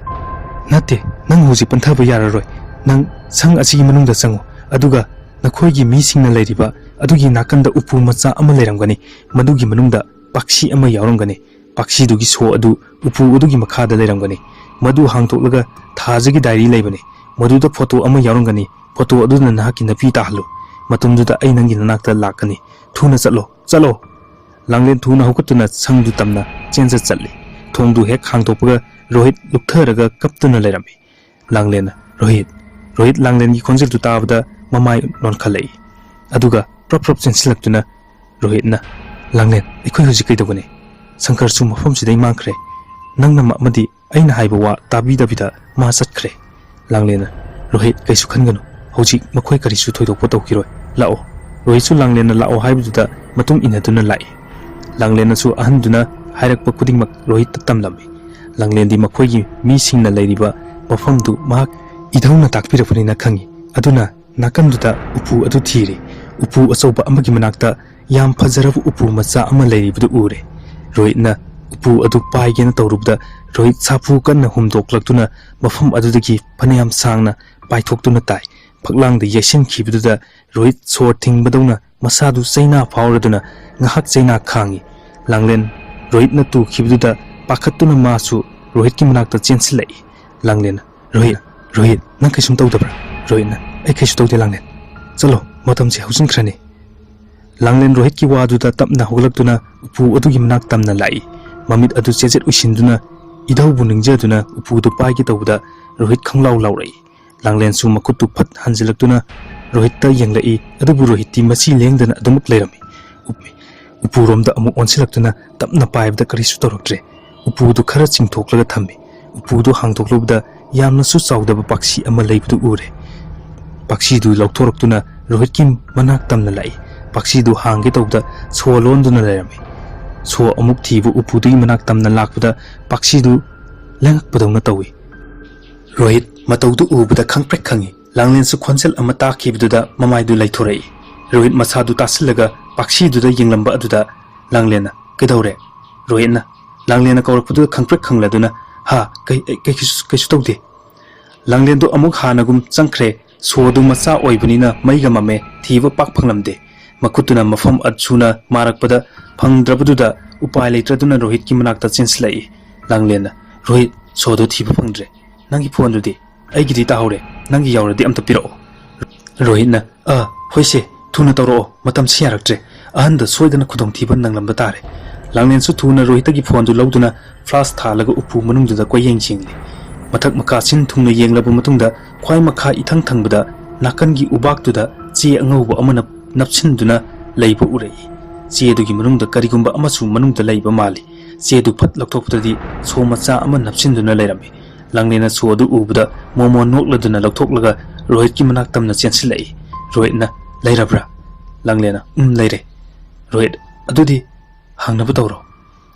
"ꯅꯠꯇꯦ, ꯅꯪ ꯍꯧꯖꯤꯛ ꯄꯟꯊꯕ ꯌꯥꯔꯔꯣꯏ꯫ ꯅꯪ ꯁꯪ ꯑꯁꯤꯒꯤ ꯃꯅꯨꯡꯗ ꯆꯪꯉꯨ, ꯑꯗꯨꯒ ꯅꯈꯣꯏꯒꯤ ꯃꯤꯁꯤꯡꯅ ꯂꯩꯔꯤꯕ ꯑꯗꯨꯒꯤ ꯅꯥꯀꯟꯗ ꯎꯄꯨ ꯃꯆꯥ ꯑꯃ ꯂꯩꯔꯝꯒꯅꯤ, ꯃꯗꯨꯒꯤ ꯃꯅꯨꯡꯗ ꯄꯥꯛꯁꯤ ꯑꯃ ꯌꯥꯎꯔꯝꯒꯅꯤ꯫ ꯄꯥꯛꯁꯤꯗꯨꯒꯤ ꯁꯣ ꯑꯗꯨ ꯎꯄꯨ ꯑꯗꯨꯒꯤ ꯃꯈꯥꯗ ꯂꯩꯔꯝꯒꯅꯤ꯫ ꯃꯗꯨ ꯍꯥꯡꯗꯣꯛꯂꯒ ꯊꯥꯖꯒꯤ ꯗꯥꯏꯔꯤ ꯂꯩꯕꯅꯤ꯫ ꯃꯗꯨꯗ ꯐꯣꯇꯣ ꯑꯃ ꯌꯥꯎꯔꯝꯒꯅꯤ꯫ ꯐꯣꯇꯣ ꯑꯗꯨꯅ ꯅꯍꯥꯛꯀꯤ ꯅꯨꯄꯤ ꯇꯥꯍꯜꯂꯨ꯫ ꯃꯇꯝꯗꯨꯗ ꯑꯩ ꯅꯪꯒꯤ ꯅꯅꯥꯛꯇ ꯂꯥꯛꯀꯅꯤ꯫ ꯊꯨꯅ ꯆꯠꯂꯣ, ꯆꯠꯂꯣ!" ꯂꯥꯡꯂꯦꯟ ꯊꯨꯅ ꯍꯧꯒꯠꯇꯨꯅ ꯁꯪꯗꯨ ꯇꯝꯅ ꯆꯦꯟꯖ ꯆꯠꯂꯤ꯫ ꯊꯣꯡꯗꯨ ꯍꯦꯛ ꯍꯥꯡꯗꯣꯛꯄꯒ ꯔꯣꯍꯤꯠ ꯂꯨꯞꯊꯔꯒ ꯀꯞꯇꯨꯅ ꯂꯩꯔꯝꯃꯤ꯫ ꯂꯥꯡꯂꯦꯟꯅ, "ꯔꯣꯍꯤꯠ!" ꯔꯣꯍꯤꯠ ꯂꯥꯡꯂꯦꯟꯒꯤ ꯈꯣꯟꯖꯦꯜꯗꯨ ꯇꯥꯕꯗ ꯃꯃꯥꯏ ꯅꯣꯟꯈꯠꯂꯛꯏ꯫ ꯑꯗꯨꯒ ꯄ꯭ꯔꯞ ꯄ꯭ꯔꯞ ꯆꯦꯟꯁꯤꯜꯂꯛꯇꯨꯅ ꯔꯣꯍꯤꯠꯅ, "ꯂꯥꯡꯂꯦꯟ, ꯑꯩꯈꯣꯏ ꯍꯧꯖꯤꯛ ꯀꯩꯗꯧꯒꯅꯤ? ꯁꯪꯀꯔꯁꯨ ꯃꯐꯝꯁꯤꯗꯩ ꯃꯥꯡꯈ꯭ꯔꯦ꯫ ꯅꯪꯅ ꯃ-, ꯑꯃꯗꯤ ꯑꯩꯅ ꯍꯥꯏꯕ ꯋꯥ ꯇꯥꯕꯤꯗꯕꯤꯗ ꯃꯥ ꯆꯠꯈ꯭ꯔꯦ꯫ ꯂꯥꯡꯂꯦꯟꯅ, "ꯔꯣꯍꯤꯠ, ꯀꯩꯁꯨ ꯈꯟꯒꯅꯨ, ꯍꯧꯖꯤꯛ ꯃꯈꯣꯏ ꯀꯔꯤꯁꯨ ꯊꯣꯏꯗꯣꯛꯄ ꯇꯧꯈꯤꯔꯣꯏ, ꯂꯥꯛꯑꯣ꯫" ꯔꯣꯍꯤꯠꯁꯨ ꯂꯥꯡꯂꯦꯟꯅ ꯂꯥꯛꯑꯣ ꯍꯥꯏꯕꯗꯨꯗ ꯃꯇꯨꯡ ꯏꯟꯅꯗꯨꯅ ꯂꯥꯛꯏ꯫ ꯂꯥꯡꯂꯦꯟꯅꯁꯨ ꯑꯍꯟꯗꯨꯅ ꯍꯥꯏꯔꯛꯄ ꯈꯨꯗꯤꯡꯃꯛ ꯔꯣꯍꯤꯠꯇ ꯇꯝꯂꯝꯃꯤ꯫ ꯂꯥꯡꯂꯦꯟꯗꯤ ꯃꯈꯣꯏꯒꯤ ꯃꯤꯁꯤꯡꯅ ꯂꯩꯔꯤꯕ ꯃꯐꯝꯗꯨ ꯃꯍꯥꯛ ꯏꯙꯧꯅ ꯇꯥꯛꯄꯤꯔꯛꯄꯅꯤꯅ ꯈꯪꯏ꯫ ꯑꯗꯨꯅ ꯅꯥꯀꯟꯗꯨꯗ ꯎꯄꯨ ꯑꯗꯨ ꯊꯤꯔꯦ꯫ ꯎꯄꯨ ꯑꯆꯧꯕ ꯑꯃꯒꯤ ꯃꯅꯥꯛꯇ ꯌꯥꯝ ꯐꯖꯔꯕ ꯎꯄꯨ ꯃꯆꯥ ꯑꯃ ꯂꯩꯔꯤꯕꯗꯨ ꯎꯔꯦ꯫ ꯔꯣꯍꯤꯠꯅ ꯎꯄꯨ ꯑꯗꯨ ꯄꯥꯏꯒꯦꯅ ꯇꯧꯔꯨꯕꯗ ꯔꯣꯍꯤꯠ ꯁꯥꯐꯨ ꯀꯟꯅ ꯍꯨꯝꯗꯣꯛꯂꯛꯇꯨꯅ ꯃꯐꯝ ꯑꯗꯨꯗꯒꯤ ꯐꯅꯌꯥꯝ ꯁꯥꯡꯅ ꯄꯥꯏꯊꯣꯛꯇꯨꯅ ꯇꯥꯏ꯫ ꯐꯛꯂꯥꯡꯗ ꯌꯩꯁꯤꯟꯈꯤꯕꯗꯨꯗ ꯔꯣꯍꯤꯠ ꯁꯣꯔ ꯊꯤꯡꯕꯗꯧꯅ ꯃꯁꯥꯗꯨ ꯆꯩꯅꯥ ꯐꯥꯎꯔꯗꯨꯅ ꯉꯥꯏꯍꯥꯛ ꯆꯩꯅꯥ ꯈꯥꯡꯏ꯫ ꯂꯥꯡꯂꯦꯟ ꯔꯣꯍꯤꯠꯅ ꯇꯨꯈꯤꯕꯗꯨꯗ ꯄꯥꯈꯠꯇꯨꯅ ꯃꯥꯁꯨ ꯔꯣꯍꯤꯠꯀꯤ ꯃꯅꯥꯛꯇ ꯆꯦꯟꯁꯤꯜꯂꯛꯏ꯫ ꯂꯥꯡꯂꯦꯟꯅ, "ꯔꯣꯍꯤꯠ, ꯔꯣꯍꯤꯠ, ꯅꯪ ꯀꯩꯁꯨꯝ ꯇꯧꯗꯕ꯭ꯔꯥ?" ꯔꯣꯍꯤꯠꯅ, "ꯑꯩ ꯀꯩꯁꯨ ꯇꯧꯗꯦ ꯂꯥꯡꯂꯦꯟ꯫ ꯆꯠꯂꯣ, ꯃꯇꯝꯁꯦ ꯍꯧꯖꯤꯟꯈ꯭ꯔꯅꯤ꯫" ꯂꯥꯡꯂꯦꯟ ꯔꯣꯍꯤꯠꯀꯤ ꯋꯥꯗꯨꯗ ꯇꯞꯅ ꯍꯧꯒꯠꯂꯛꯇꯨꯅ ꯎꯄꯨ ꯑꯗꯨꯒꯤ ꯃꯅꯥꯛ ꯇꯝꯅ ꯂꯥꯛꯏ꯫ ꯃꯃꯤꯠ ꯑꯗꯨ ꯆꯦꯖꯦꯠ ꯎꯏꯁꯤꯟꯗꯨꯅ ꯏꯙꯧꯕꯨ ꯅꯤꯡꯖꯗꯨꯅ ꯎꯄꯨꯗꯨ ꯄꯥꯏꯒꯦ ꯇꯧꯕꯗ ꯔꯣꯍꯤꯠ ꯈꯪꯂꯥꯎ ꯂꯥꯎꯔꯛꯏ꯫ ꯂꯥꯡꯂꯦꯟꯁꯨ ꯃꯈꯨꯠꯇꯨ ꯐꯠ ꯍꯟꯖꯤꯜꯂꯛꯇꯨꯅ ꯔꯣꯍꯤꯠꯇ ꯌꯦꯡꯂꯛꯏ, ꯑꯗꯨꯕꯨ ꯔꯣꯍꯤꯠꯇꯤ ꯃꯆꯤ ꯂꯦꯡꯗꯅ ꯑꯗꯨꯃꯛ ꯂꯩꯔꯝꯃꯤ꯫ ꯎꯞ-, ꯎꯄꯨꯔꯣꯝꯗ ꯑꯃꯨꯛ ꯑꯣꯟꯁꯤꯜꯂꯛꯇꯨꯅ ꯇꯞꯅ ꯄꯥꯏꯕꯗ ꯀꯔꯤꯁꯨ ꯇꯧꯔꯛꯇ꯭ꯔꯦ꯫ ꯎꯄꯨꯗꯨ ꯈꯔ ꯆꯤꯡꯊꯣꯛꯂꯒ ꯊꯝꯃꯤ꯫ ꯎꯄꯨꯗꯨ ꯍꯥꯡꯗꯣꯛꯂꯨꯕꯗ ꯌꯥꯝꯅꯁꯨ ꯆꯥꯎꯗꯕ ꯄꯥꯛꯁꯤ ꯑꯃ ꯂꯩꯕꯗꯨ ꯎꯔꯦ꯫ ꯄꯥꯛꯁꯤꯗꯨ ꯂꯧꯊꯣꯔꯛꯇꯨꯅ ꯔꯣꯍꯤꯠꯀꯤ ꯃꯅꯥꯛ ꯇꯝꯅ ꯂꯥꯛꯏ꯫ ꯄꯥꯛꯁꯤꯗꯨ ꯍꯥꯡꯒꯦ ꯇꯧꯕꯗ ꯁꯣ ꯂꯣꯟꯗꯨꯅ ꯂꯩꯔꯝꯃꯤ꯫ ꯁꯣ ꯑꯃꯨꯛ ꯊꯤꯕ ꯎꯄꯨꯗꯨꯒꯤ ꯃꯅꯥꯛ ꯇꯝꯅ ꯂꯥꯛꯄꯗ ꯄꯥꯛꯁꯤꯗꯨ ꯂꯦꯡꯉꯛꯄꯗꯧꯅ ꯇꯧꯏ꯫ ꯔꯣꯍꯤꯠ ꯃꯇꯧꯗꯨ ꯎꯕꯗ ꯈꯪꯄ꯭ꯔꯦꯛ ꯈꯪꯏ꯫ ꯂꯥꯡꯂꯦꯟꯁꯨ ꯈꯣꯟꯖꯦꯜ ꯑꯃ ꯇꯥꯈꯤꯕꯗꯨꯗ ꯃꯃꯥꯏꯗꯨ ꯂꯩꯊꯣꯔꯛꯏ꯫ ꯔꯣꯍꯤꯠ ꯃꯁꯥꯗꯨ ꯇꯥꯁꯤꯜꯂꯒ ꯄꯥꯛꯁꯤꯗꯨꯗ ꯌꯦꯡꯂꯝꯕ ꯑꯗꯨꯗ ꯂꯥꯡꯂꯦꯟꯅ, "ꯀꯩꯗꯧꯔꯦ?" ꯔꯣꯍꯤꯠꯅ ꯂꯥꯡꯂꯦꯟꯅ ꯀꯧꯔꯛꯄꯗꯨꯗ ꯈꯪꯄ꯭ꯔꯦꯛ ꯈꯪꯂꯗꯨꯅ, "ꯍꯥ, ꯀꯩ-, ꯀꯩ-, ꯀꯩꯁꯨ, ꯀꯩꯁꯨ ꯇꯧꯗꯦ꯫" ꯂꯥꯡꯂꯦꯟꯗꯨ ꯑꯃꯨꯛ ꯍꯥꯟꯅꯒꯨꯝ ꯆꯪꯈ꯭ꯔꯦ꯫ ꯁꯣꯗꯨ ꯃꯆꯥ ꯑꯣꯏꯕꯅꯤꯅ ꯃꯩꯒ ꯃꯝꯃꯦ, ꯊꯤꯕ ꯄꯥꯛ ꯐꯪꯂꯝꯗꯦ꯫ ꯃꯈꯨꯠꯇꯨꯅ ꯃꯐꯝ ꯑꯁꯨꯅ ꯃꯥꯔꯛꯄꯗ ꯐꯪꯗ꯭ꯔꯕꯗꯨꯗ ꯎꯄꯥꯏ ꯂꯩꯇ꯭ꯔꯗꯨꯅ ꯔꯣꯍꯤꯠꯀꯤ ꯃꯅꯥꯛꯇ ꯆꯦꯟꯁꯤꯜꯂꯛꯏ꯫ ꯂꯥꯡꯂꯦꯟꯅ, "ꯔꯣꯍꯤꯠ, ꯁꯣꯗꯨ ꯊꯤꯕ ꯐꯪꯗ꯭ꯔꯦ꯫ ꯅꯪꯒꯤ ꯐꯣꯟꯗꯨꯗꯤ?" "ꯑꯩꯒꯤꯗꯤ ꯇꯥꯍꯧꯔꯦ, ꯅꯪꯒꯤ ꯌꯥꯎꯔꯗꯤ ꯑꯝꯇ ꯄꯤꯔꯛꯑꯣ꯫" ꯔꯣꯍꯤꯠꯅ, "ꯑ, ꯍꯣꯏꯁꯦ, ꯊꯨꯅ ꯇꯧꯔꯛꯑꯣ, ꯃꯇꯝꯁꯤ ꯌꯥꯔꯛꯇ꯭ꯔꯦ꯫ ꯑꯍꯟꯗ ꯁꯣꯏꯗꯅ ꯈꯨꯗꯣꯡꯊꯤꯕ ꯅꯪꯂꯝꯕ ꯇꯥꯔꯦ꯫" ꯂꯥꯡꯂꯦꯟꯁꯨ ꯊꯨꯅ ꯔꯣꯍꯤꯠꯇꯒꯤ ꯐꯣꯟꯗꯨ ꯂꯧꯗꯨꯅ ꯐ꯭ꯂꯥꯁ ꯊꯥꯜꯂꯒ ꯎꯄꯨ ꯃꯅꯨꯡꯗꯨꯗ ꯀꯣꯏꯌꯦꯡ ꯌꯦꯡꯂꯤ꯫ ꯃꯊꯛ ꯃꯈꯥ ꯁꯤꯟ ꯊꯨꯡꯅ ꯌꯦꯡꯂꯕ ꯃꯇꯨꯡꯗ ꯈ꯭ꯋꯥꯏ ꯃꯈꯥ ꯏꯊꯪ ꯊꯪꯕꯗ ꯅꯥꯀꯟꯒꯤ ꯎꯕꯥꯛꯇꯨꯗ ꯆꯦ ꯑꯉꯧꯕ ꯑꯃꯅ ꯅꯞꯁꯤꯟꯗꯨꯅ ꯂꯩꯕ ꯎꯔꯛꯏ꯫ ꯆꯦ ꯑꯗꯨꯒꯤ ꯃꯅꯨꯡꯗ ꯀꯔꯤꯒꯨꯝꯕ ꯑꯃꯁꯨ ꯃꯅꯨꯡꯗ ꯂꯩꯕ ꯃꯥꯜꯂꯤ꯫ ꯆꯦꯗꯨ ꯐꯠ ꯂꯧꯊꯣꯛꯄꯗꯗꯤ ꯁꯣ ꯃꯆꯥ ꯑꯃ ꯅꯞꯁꯤꯟꯗꯨꯅ ꯂꯩꯔꯝꯃꯤ꯫ ꯂꯥꯡꯂꯦꯟꯅ ꯁꯣ ꯑꯗꯨ ꯎꯕꯗ ꯃꯣꯃꯣ ꯅꯣꯛꯂꯗꯨꯅ ꯂꯧꯊꯣꯛꯂꯒ ꯔꯣꯍꯤꯠꯀꯤ ꯃꯅꯥꯛ ꯇꯝꯅ ꯆꯦꯟꯁꯤꯜꯂꯛꯏ꯫ ꯔꯣꯍꯤꯠꯅ, "ꯂꯩꯔꯕ꯭ꯔꯥ?" ꯂꯥꯡꯂꯦꯟꯅ, "ꯎꯝ, ꯂꯩꯔꯦ꯫" ꯔꯣꯍꯤꯠ, "ꯑꯗꯨꯗꯤ ꯍꯥꯡꯅꯕ ꯇꯧꯔꯣ꯫"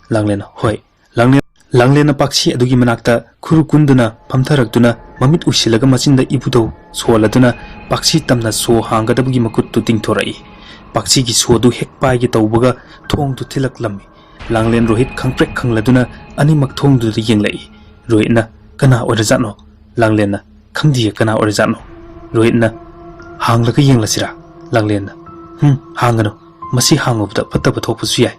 ꯂꯥꯡꯂꯦꯟꯅ, "ꯍꯣꯏ꯫" ꯂꯥꯡꯂꯦꯟ, ꯂꯥꯡꯂꯦꯟꯅ ꯄꯥꯛꯁꯤ ꯑꯗꯨꯒꯤ ꯃꯅꯥꯛꯇ ꯈꯨꯔꯨ ꯀꯨꯟꯗꯨꯅ ꯐꯝꯊꯔꯛꯇꯨꯅ ꯃꯃꯤꯠ ꯎꯏꯁꯤꯜꯂꯒ ꯃꯆꯤꯟꯗ ꯏꯕꯨꯙꯧ ꯁꯣꯜꯂꯗꯨꯅ ꯄꯥꯛꯁꯤ ꯇꯝꯅ ꯁꯣ ꯍꯥꯡꯒꯗꯕꯒꯤ ꯃꯈꯨꯠꯇꯨ ꯇꯤꯡꯊꯣꯔꯛꯏ꯫ ꯄꯥꯛꯁꯤꯒꯤ ꯁꯣꯗꯨ ꯍꯦꯛ ꯄꯥꯏꯒꯦ ꯇꯧꯕꯒ ꯊꯣꯡꯗꯨ ꯊꯤꯜꯂꯛꯂꯝꯃꯤ꯫ ꯂꯥꯡꯂꯦꯟ ꯔꯣꯍꯤꯠ ꯈꯪꯄ꯭ꯔꯦꯛ ꯈꯪꯂꯗꯨꯅ ꯑꯅꯤꯃꯛ ꯊꯣꯡꯗꯨꯗ ꯌꯦꯡꯂꯛꯏ꯫ ꯔꯣꯍꯤꯠꯅ, "ꯀꯅꯥ ꯑꯣꯏꯔꯖꯥꯠꯅꯣ?" ꯂꯥꯡꯂꯦꯟꯅ, "ꯈꯪꯗꯤꯌꯦ ꯀꯅꯥ ꯑꯣꯏꯔꯖꯥꯠꯅꯣ꯫" ꯔꯣꯍꯤꯠꯅ, "ꯍꯥꯡꯂꯒ ꯌꯦꯡꯂꯁꯤꯔꯥ?" ꯂꯥꯡꯂꯦꯟꯅ, "ꯍꯨꯝ, ꯍꯥꯡꯒꯅꯨ꯫ ꯃꯁꯤ ꯍꯥꯡꯂꯨꯕꯗ ꯐꯠꯇꯕ ꯊꯣꯛꯄꯁꯨ ꯌꯥꯏ꯫"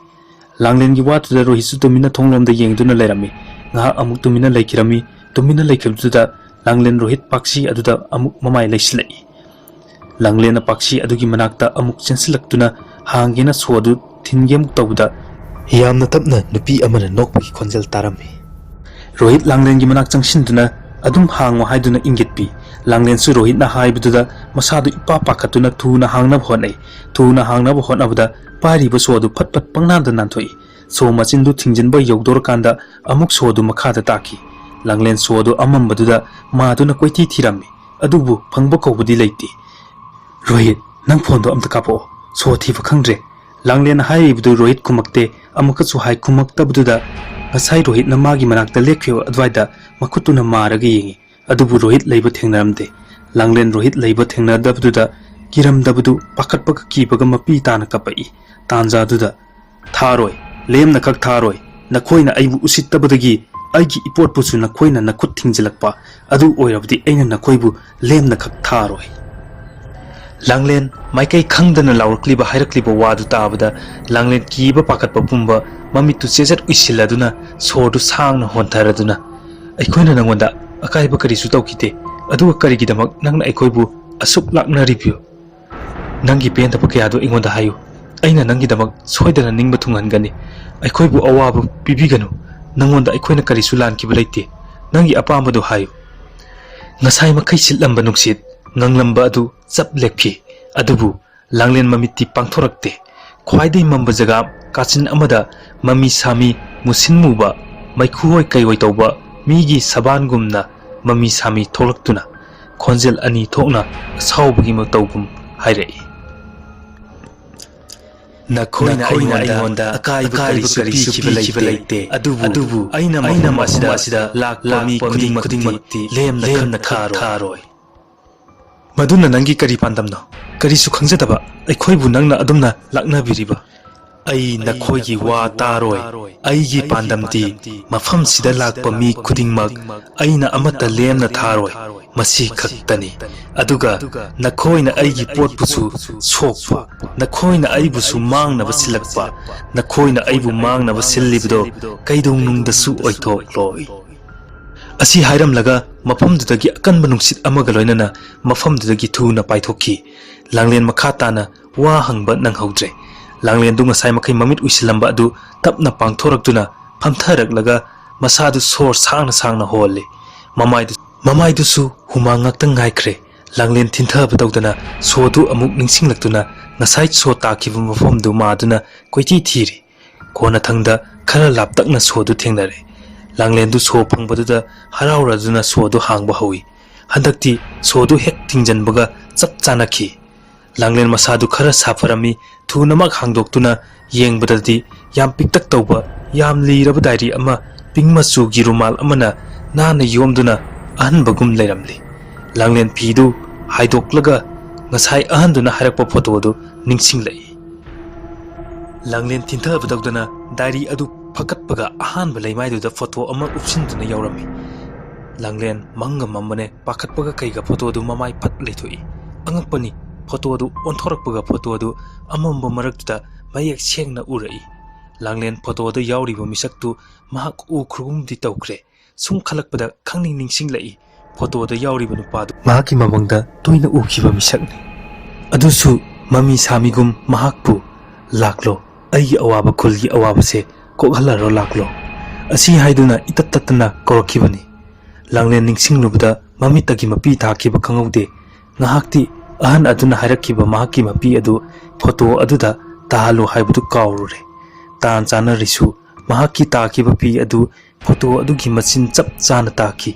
ꯂꯥꯡꯂꯦꯟꯒꯤ ꯋꯥꯗꯨꯗ ꯔꯣꯍꯤꯠꯁꯨ ꯇꯨꯃꯤꯟꯅ ꯊꯣꯡꯂꯣꯝꯗ ꯌꯦꯡꯗꯨꯅ ꯂꯩꯔꯝꯃꯤ꯫ ꯉꯥꯏꯍꯥꯛ ꯑꯃꯨꯛ ꯇꯨꯃꯤꯟꯅ ꯂꯩꯈꯤꯔꯝꯃꯤ꯫ ꯇꯨꯃꯤꯟꯅ ꯂꯩꯈꯤꯕꯗꯨꯗ ꯂꯥꯡꯂꯦꯟ ꯔꯣꯍꯤꯠ ꯄꯥꯛꯁꯤ ꯑꯗꯨꯗ ꯑꯃꯨꯛ ꯃꯃꯥꯏ ꯂꯩꯁꯤꯜꯂꯛꯏ꯫ ꯂꯥꯡꯂꯦꯟꯅ ꯄꯥꯛꯁꯤ ꯑꯗꯨꯒꯤ ꯃꯅꯥꯛꯇ ꯑꯃꯨꯛ ꯆꯦꯟꯁꯤꯜꯂꯛꯇꯨꯅ ꯍꯥꯡꯒꯦꯅ ꯁꯣ ꯑꯗꯨ ꯊꯤꯟꯒꯦ ꯑꯃꯨꯛ ꯇꯧꯕꯗ, ꯌꯥꯝꯅ ꯇꯞꯅ ꯅꯨꯄꯤ ꯑꯃꯅ ꯅꯣꯛꯄꯒꯤ ꯈꯣꯟꯖꯦꯜ ꯇꯥꯔꯝꯃꯤ꯫ ꯔꯣꯍꯤꯠ ꯂꯥꯡꯂꯦꯟꯒꯤ ꯃꯅꯥꯛ ꯆꯪꯁꯤꯟꯗꯨꯅ, "ꯑꯗꯨꯝ ꯍꯥꯡꯉꯣ" ꯍꯥꯏꯗꯨꯅ ꯏꯪꯒꯤꯠ ꯄꯤ꯫ ꯂꯥꯡꯂꯦꯟꯁꯨ ꯔꯣꯍꯤꯠꯅ ꯍꯥꯏꯕꯗꯨꯗ ꯃꯁꯥꯗꯨ ꯏꯄꯥ ꯄꯥꯈꯠꯇꯨꯅ ꯊꯨꯅ ꯍꯥꯡꯅꯕ ꯍꯣꯠꯅꯩ꯫ ꯊꯨꯅ ꯍꯥꯡꯅꯕ ꯍꯣꯠꯅꯕꯗ ꯄꯥꯏꯔꯤꯕ ꯁꯣ ꯑꯗꯨ ꯐꯠ ꯐꯠ ꯄꯪꯅꯥꯟꯗ ꯅꯥꯟꯊꯣꯛꯏ꯫ ꯁꯣ ꯃꯆꯤꯟꯗꯨ ꯊꯤꯡꯖꯤꯟꯕ ꯌꯧꯗꯣꯔꯀꯥꯟꯗ ꯑꯃꯨꯛ ꯁꯣ ꯑꯗꯨ ꯃꯈꯥꯗ ꯇꯥꯈꯤ꯫ ꯂꯥꯡꯂꯦꯟ ꯁꯣ ꯑꯗꯨ ꯑꯃꯝꯕꯗꯨꯗ ꯃꯥꯗꯨꯅ ꯀꯣꯏꯊꯤ ꯊꯤꯔꯝꯃꯤ, ꯑꯗꯨꯕꯨ ꯐꯪꯕ ꯀꯧꯕꯗꯤ ꯂꯩꯇꯦ꯫ "ꯔꯣꯍꯤꯠ, ꯅꯪ ꯐꯣꯟꯗꯣ ꯑꯝꯇ ꯀꯥꯞꯄꯛꯑꯣ, ꯁꯣ ꯊꯤꯕ ꯈꯪꯗ꯭ꯔꯦ꯫" ꯂꯥꯡꯂꯦꯟꯅ ꯍꯥꯏꯔꯤꯕꯗꯨ ꯔꯣꯍꯤꯠ ꯈꯨꯝꯃꯛꯇꯦ꯫ ꯑꯃꯨꯛꯀꯁꯨ ꯍꯥꯏ, ꯈꯨꯝꯃꯛꯇꯕꯗꯨꯗ ꯉꯁꯥꯏ ꯔꯣꯍꯤꯠꯅ ꯃꯥꯒꯤ ꯃꯅꯥꯛꯇ ꯂꯦꯞꯈꯤꯕ ꯑꯗꯨꯋꯥꯏꯗ ꯃꯈꯨꯠꯇꯨꯅ ꯃꯥꯔꯒ ꯌꯦꯡꯉꯤ꯫ ꯑꯗꯨꯕꯨ ꯔꯣꯍꯤꯠ ꯂꯩꯕ ꯊꯦꯡꯅꯔꯝꯗꯦ꯫ ꯂꯥꯡꯂꯦꯟ ꯔꯣꯍꯤꯠ ꯂꯩꯕ ꯊꯦꯡꯅꯗꯕꯗꯨꯗ ꯀꯤꯔꯝꯗꯕꯗꯨ, ꯄꯥꯈꯠꯄꯒ ꯀꯤꯕꯒ ꯃꯄꯤ ꯇꯥꯅ ꯀꯞꯄꯛꯏ꯫ ꯇꯥꯟꯖꯥꯗꯨꯗ, "ꯊꯥꯔꯣꯏ, ꯂꯦꯝꯅꯈꯛ ꯊꯥꯔꯣꯏ꯫ ꯅꯈꯣꯏꯅ ꯑꯩꯕꯨ ꯎꯁꯤꯠꯇꯕꯗꯒꯤ ꯑꯩꯒꯤ ꯏꯄꯣꯠꯄꯨꯁꯨ ꯅꯈꯣꯏꯅ ꯅꯈꯨꯠ ꯊꯤꯡꯖꯤꯜꯂꯛꯄ꯫ ꯑꯗꯨ ꯑꯣꯏꯔꯕꯗꯤ ꯑꯩꯅ ꯅꯈꯣꯏꯕꯨ ꯂꯦꯝꯅꯈꯛ ꯊꯥꯔꯣꯏ꯫" ꯂꯥꯡꯂꯦꯟ ꯃꯥꯏꯀꯩ ꯈꯪꯗꯅ ꯂꯥꯎꯔꯛꯂꯤꯕ, ꯍꯥꯏꯔꯛꯂꯤꯕ ꯋꯥꯗꯨ ꯇꯥꯕꯗ ꯂꯥꯡꯂꯦꯟ ꯀꯤꯕ ꯄꯥꯈꯠꯄ ꯄꯨꯝꯕ ꯃꯃꯤꯠꯇꯨ ꯆꯦꯖꯠ ꯎꯏꯁꯤꯜꯂꯗꯨꯅ ꯁꯣꯔꯗꯨ ꯁꯥꯡꯅ ꯍꯣꯟꯊꯔꯗꯨꯅ, "ꯑꯩꯈꯣꯏꯅ ꯅꯪꯉꯣꯟꯗ ꯑꯀꯥꯏꯕ ꯀꯔꯤꯁꯨ ꯇꯧꯈꯤꯗꯦ꯫ ꯑꯗꯨꯒ ꯀꯔꯤꯒꯤꯗꯃꯛ ꯅꯪꯅ ꯑꯩꯈꯣꯏꯕꯨ ꯑꯁꯨꯛ ꯂꯥꯛꯅꯔꯤꯕꯤꯌꯨ? ꯅꯪꯒꯤ ꯄꯦꯟꯗꯕ ꯀꯌꯥꯗꯨ ꯑꯩꯉꯣꯟꯗ ꯍꯥꯏꯌꯨ꯫ ꯑꯩꯅ ꯅꯪꯒꯤꯗꯃꯛ ꯁꯣꯏꯗꯅ ꯅꯤꯡꯕ ꯊꯨꯡꯍꯟꯒꯅꯤ꯫ ꯑꯩꯈꯣꯏꯕꯨ ꯑꯋꯥꯕ ꯄꯤꯕꯤꯒꯅꯨ꯫ ꯅꯪꯉꯣꯟꯗ ꯑꯩꯈꯣꯏꯅ ꯀꯔꯤꯁꯨ ꯂꯥꯟꯈꯤꯕ ꯂꯩꯇꯦ꯫ ꯅꯪꯒꯤ ꯑꯄꯥꯝꯕꯗꯨ ꯍꯥꯏꯌꯨ꯫" ꯉꯁꯥꯏ ꯃꯈꯩ ꯁꯤꯠꯂꯝꯕ ꯅꯨꯡꯁꯤꯠ ꯉꯪꯂꯝꯕ ꯑꯗꯨ ꯆꯞ ꯂꯦꯞꯈꯤ꯫ ꯑꯗꯨꯕꯨ ꯂꯥꯡꯂꯦꯟ ꯃꯃꯤꯠꯇꯤ ꯄꯥꯡꯊꯣꯔꯛꯇꯦ꯫ ꯈ꯭ꯋꯥꯏꯗꯒꯤ ꯃꯝꯕ ꯖꯒꯥ ꯀꯥꯆꯤꯟ ꯑꯃꯗ ꯃꯃꯤ ꯁꯥꯃꯤ, ꯃꯨꯁꯤꯟ ꯃꯨꯕ, ꯃꯩꯈꯨ ꯍꯣꯏ ꯀꯩ ꯍꯣꯏ ꯇꯧꯕ ꯃꯤꯒꯤ ꯁꯕꯥꯟꯒꯨꯝꯅ ꯃꯃꯤ ꯁꯥꯃꯤ ꯊꯣꯛꯂꯛꯇꯨꯅ ꯈꯣꯟꯖꯦꯜ ꯑꯅꯤ ꯊꯣꯛꯅ ꯑꯁꯥꯎꯕꯒꯤ ꯃꯇꯧꯒꯨꯝ ꯍꯥꯏꯔꯛꯏ꯫ "ꯅꯈꯣꯏꯅ ꯑꯩꯉꯣꯟꯗ ꯑꯀꯥꯏꯕ ꯀꯔꯤꯁꯨ ꯄꯤꯈꯤꯕ ꯂꯩꯇꯦ, ꯑꯗꯨꯕꯨ ꯑꯩꯅ ꯃꯐꯝ ꯑꯁꯤꯗ ꯂꯥꯛꯄ ꯃꯤ ꯈꯨꯗꯤꯡꯃꯛꯇꯤ ꯂꯦꯝꯅ ꯈꯛ ꯊꯥꯔꯣꯏ꯫" "ꯃꯗꯨꯅ ꯅꯪꯒꯤ ꯀꯔꯤ ꯄꯥꯟꯗꯝꯅꯣ? ꯀꯔꯤꯁꯨ ꯈꯪꯖꯗꯕ ꯑꯩꯈꯣꯏꯕꯨ ꯅꯪꯅ ꯑꯗꯨꯝꯅ ꯂꯥꯛꯅꯕꯤꯔꯤꯕ?" "ꯑꯩ ꯅꯈꯣꯏꯒꯤ ꯋꯥ ꯇꯥꯔꯣꯏ꯫ ꯑꯩꯒꯤ ꯄꯥꯟꯗꯝꯗꯤ ꯃꯐꯝꯁꯤꯗ ꯂꯥꯛꯄ ꯃꯤ ꯈꯨꯗꯤꯡꯃꯛ ꯑꯩꯅ ꯑꯃꯠꯇ ꯂꯦꯝꯅ ꯊꯥꯔꯣꯏ꯫ ꯃꯁꯤ ꯈꯛꯇꯅꯤ꯫ ꯑꯗꯨꯒ ꯅꯈꯣꯏꯅ ꯑꯩꯒꯤ ꯄꯣꯠꯄꯨꯁꯨ ꯁꯣꯛꯄ, ꯅꯈꯣꯏꯅ ꯑꯩꯕꯨꯁꯨ ꯃꯥꯡꯅꯕ ꯁꯤꯜꯂꯛꯄ, ꯅꯈꯣꯏꯅ ꯑꯩꯕꯨ ꯃꯥꯡꯅꯕ ꯁꯤꯜꯂꯤꯕꯗꯣ ꯀꯩꯗꯧꯅꯨꯡꯗꯁꯨ ꯑꯣꯏꯊꯣꯛꯂꯣꯏ꯫" ꯑꯁꯤ ꯍꯥꯏꯔꯝꯂꯒ ꯃꯐꯝꯗꯨꯗꯒꯤ ꯑꯀꯟꯕ ꯅꯨꯡꯁꯤꯠ ꯑꯃꯒ ꯂꯣꯏꯅꯅ ꯃꯐꯝꯗꯨꯗꯒꯤ ꯊꯨꯅ ꯄꯥꯏꯊꯣꯛꯈꯤ꯫ ꯂꯥꯡꯂꯦꯟ ꯃꯈꯥ ꯇꯥꯅ ꯋꯥ ꯍꯪꯕ ꯅꯪꯍꯧꯗ꯭ꯔꯦ꯫ ꯂꯥꯡꯂꯦꯟꯗꯨ ꯉꯁꯥꯏ ꯃꯈꯩ ꯃꯃꯤꯠ ꯎꯏꯁꯤꯜꯂꯝꯕ ꯑꯗꯨ ꯇꯞꯅ ꯄꯥꯡꯊꯣꯔꯛꯇꯨꯅ ꯐꯝꯊꯔꯛꯂꯒ ꯃꯁꯥꯗꯨ ꯁꯣꯔ ꯁꯥꯡꯅ ꯁꯥꯡꯅ ꯍꯣꯜꯂꯤ꯫ ꯃꯃꯥꯏꯗꯨ, ꯃꯃꯥꯏꯗꯨꯁꯨ ꯍꯨꯃꯥꯡ ꯉꯥꯛꯇ ꯉꯥꯏꯈ꯭ꯔꯦ꯫ ꯂꯥꯡꯂꯦꯟ ꯊꯤꯟꯊꯕ ꯇꯧꯗꯅ ꯁꯣꯗꯨ ꯑꯃꯨꯛ ꯅꯤꯡꯁꯤꯡꯂꯛꯇꯨꯅ ꯉꯁꯥꯏ ꯁꯣ ꯇꯥꯈꯤꯕ ꯃꯐꯝꯗꯨ ꯃꯥꯗꯨꯅ ꯀꯣꯏꯊꯤ ꯊꯤꯔꯤ꯫ ꯀꯣꯟꯅꯊꯪꯗ ꯈꯔ ꯂꯥꯞꯇꯛꯅ ꯁꯣꯗꯨ ꯊꯦꯡꯅꯔꯦ꯫ ꯂꯥꯡꯂꯦꯟꯗꯨ ꯁꯣ ꯐꯪꯕꯗꯨꯗ ꯍꯔꯥꯎꯔꯗꯨꯅ ꯁꯣꯗꯨ ꯍꯥꯡꯕ ꯍꯧꯏ꯫ ꯍꯟꯗꯛꯇꯤ ꯁꯣꯗꯨ ꯍꯦꯛ ꯊꯤꯡꯖꯤꯟꯕꯒ ꯆꯞ ꯆꯥꯅꯈꯤ꯫ ꯂꯥꯡꯂꯦꯟ ꯃꯁꯥꯗꯨ ꯈꯔ ꯁꯥꯐꯔꯝꯃꯤ꯫ ꯊꯨꯅꯃꯛ ꯍꯥꯡꯗꯣꯛꯇꯨꯅ ꯌꯦꯡꯕꯗꯗꯤ ꯌꯥꯝ ꯄꯤꯛꯇꯛ ꯇꯧꯕ, ꯌꯥꯝ ꯂꯤꯔꯕ ꯗꯥꯏꯔꯤ ꯑꯃ ꯄꯤꯡ ꯃꯆꯨꯒꯤ ꯔꯨꯃꯥꯜ ꯑꯃꯅ ꯅꯥꯟꯅ ꯌꯣꯝꯗꯨꯅ ꯑꯍꯟꯕꯒꯨꯝ ꯂꯩꯔꯝꯂꯤ꯫ ꯂꯥꯡꯂꯦꯟ ꯐꯤꯗꯨ ꯍꯥꯏꯗꯣꯛꯂꯒ ꯉꯁꯥꯏ ꯑꯍꯟꯗꯨꯅ ꯍꯥꯏꯔꯛꯄ ꯐꯣꯇꯣꯗꯨ ꯅꯤꯡꯁꯤꯡꯂꯛꯏ꯫ ꯂꯥꯡꯂꯦꯟ ꯊꯤꯟꯊꯕ ꯇꯧꯗꯅ ꯗꯥꯏꯔꯤ ꯑꯗꯨ ꯐꯀꯠꯄꯒ ꯑꯍꯥꯟꯕ ꯂꯩꯃꯥꯏꯗꯨꯗ ꯐꯣꯇꯣ ꯑꯃ ꯎꯞꯁꯤꯟꯗꯨꯅ ꯌꯥꯎꯔꯝꯃꯤ꯫ ꯂꯥꯡꯂꯦꯟ ꯃꯪꯒ ꯃꯝꯕꯅꯦ, ꯄꯥꯈꯠꯄꯒ ꯀꯩꯒ ꯐꯣꯇꯣꯗꯨ ꯃꯃꯥꯏ ꯐꯠ ꯂꯩꯊꯣꯛꯏ꯫ ꯑꯉꯛꯄꯅꯤ, ꯐꯣꯇꯣꯗꯨ ꯑꯣꯟꯊꯣꯔꯛꯄꯒ ꯐꯣꯇꯣꯗꯨ ꯑꯃꯝꯕ ꯃꯔꯛꯇꯨꯗ ꯃꯌꯦꯛ ꯁꯦꯡꯅ ꯎꯔꯛꯏ꯫ ꯂꯥꯡꯂꯦꯟ ꯐꯣꯇꯣꯗ ꯌꯥꯎꯔꯤꯕ ꯃꯤꯁꯛꯇꯨ ꯃꯍꯥꯛ ꯎꯈ꯭ꯔꯒꯨꯝꯗꯤ ꯇꯧꯈ꯭ꯔꯦ꯫ ꯁꯨꯝ ꯈꯜꯂꯛꯄꯗ ꯈꯪꯅꯤꯡ ꯅꯤꯡꯁꯤꯡꯂꯛꯏ꯫ ꯐꯣꯇꯣꯗ ꯌꯥꯎꯔꯤꯕ ꯅꯨꯄꯥꯗꯨ ꯃꯍꯥꯛꯀꯤ ꯃꯃꯪꯗ ꯇꯣꯏꯅ ꯎꯈꯤꯕ ꯃꯤꯁꯛꯅꯤ꯫ ꯑꯗꯨꯁꯨ ꯃꯃꯤ ꯁꯥꯃꯤꯒꯨꯝ ꯃꯍꯥꯛꯄꯨ "ꯂꯥꯛꯂꯣ, ꯑꯩꯒꯤ ꯑꯋꯥꯕ ꯈꯨꯜꯒꯤ ꯑꯋꯥꯕꯁꯦ ꯀꯣꯛꯍꯜꯂꯔꯣ ꯂꯥꯛꯂꯣ" ꯑꯁꯤ ꯍꯥꯏꯗꯨꯅ ꯏꯇꯠ ꯇꯠꯇꯅ ꯀꯧꯔꯛꯈꯤꯕꯅꯤ꯫ ꯂꯥꯡꯂꯦꯟ ꯅꯤꯡꯁꯤꯡꯂꯨꯕꯗ ꯃꯃꯤꯠꯇꯒꯤ ꯃꯄꯤ ꯊꯥꯈꯤꯕ ꯈꯪꯍꯧꯗꯦ꯫ ꯉꯥꯏꯍꯥꯛꯇꯤ ꯑꯍꯟ ꯑꯗꯨꯅ ꯍꯥꯏꯔꯛꯈꯤꯕ ꯃꯍꯥꯛꯀꯤ ꯃꯄꯤ ꯑꯗꯨ ꯐꯣꯇꯣ ꯑꯗꯨꯗ ꯇꯥꯍꯜꯂꯨ ꯍꯥꯏꯕꯗꯨ ꯀꯥꯎꯔꯨꯔꯦ꯫ ꯇꯥꯟ ꯆꯥꯅ ꯔꯤꯁꯨ ꯃꯍꯥꯛꯀꯤ ꯇꯥꯈꯤꯕ ꯄꯤ ꯑꯗꯨ ꯐꯣꯇꯣ ꯑꯗꯨꯒꯤ ꯃꯆꯤꯟ ꯆꯞ ꯆꯥꯅ ꯇꯥꯈꯤ꯫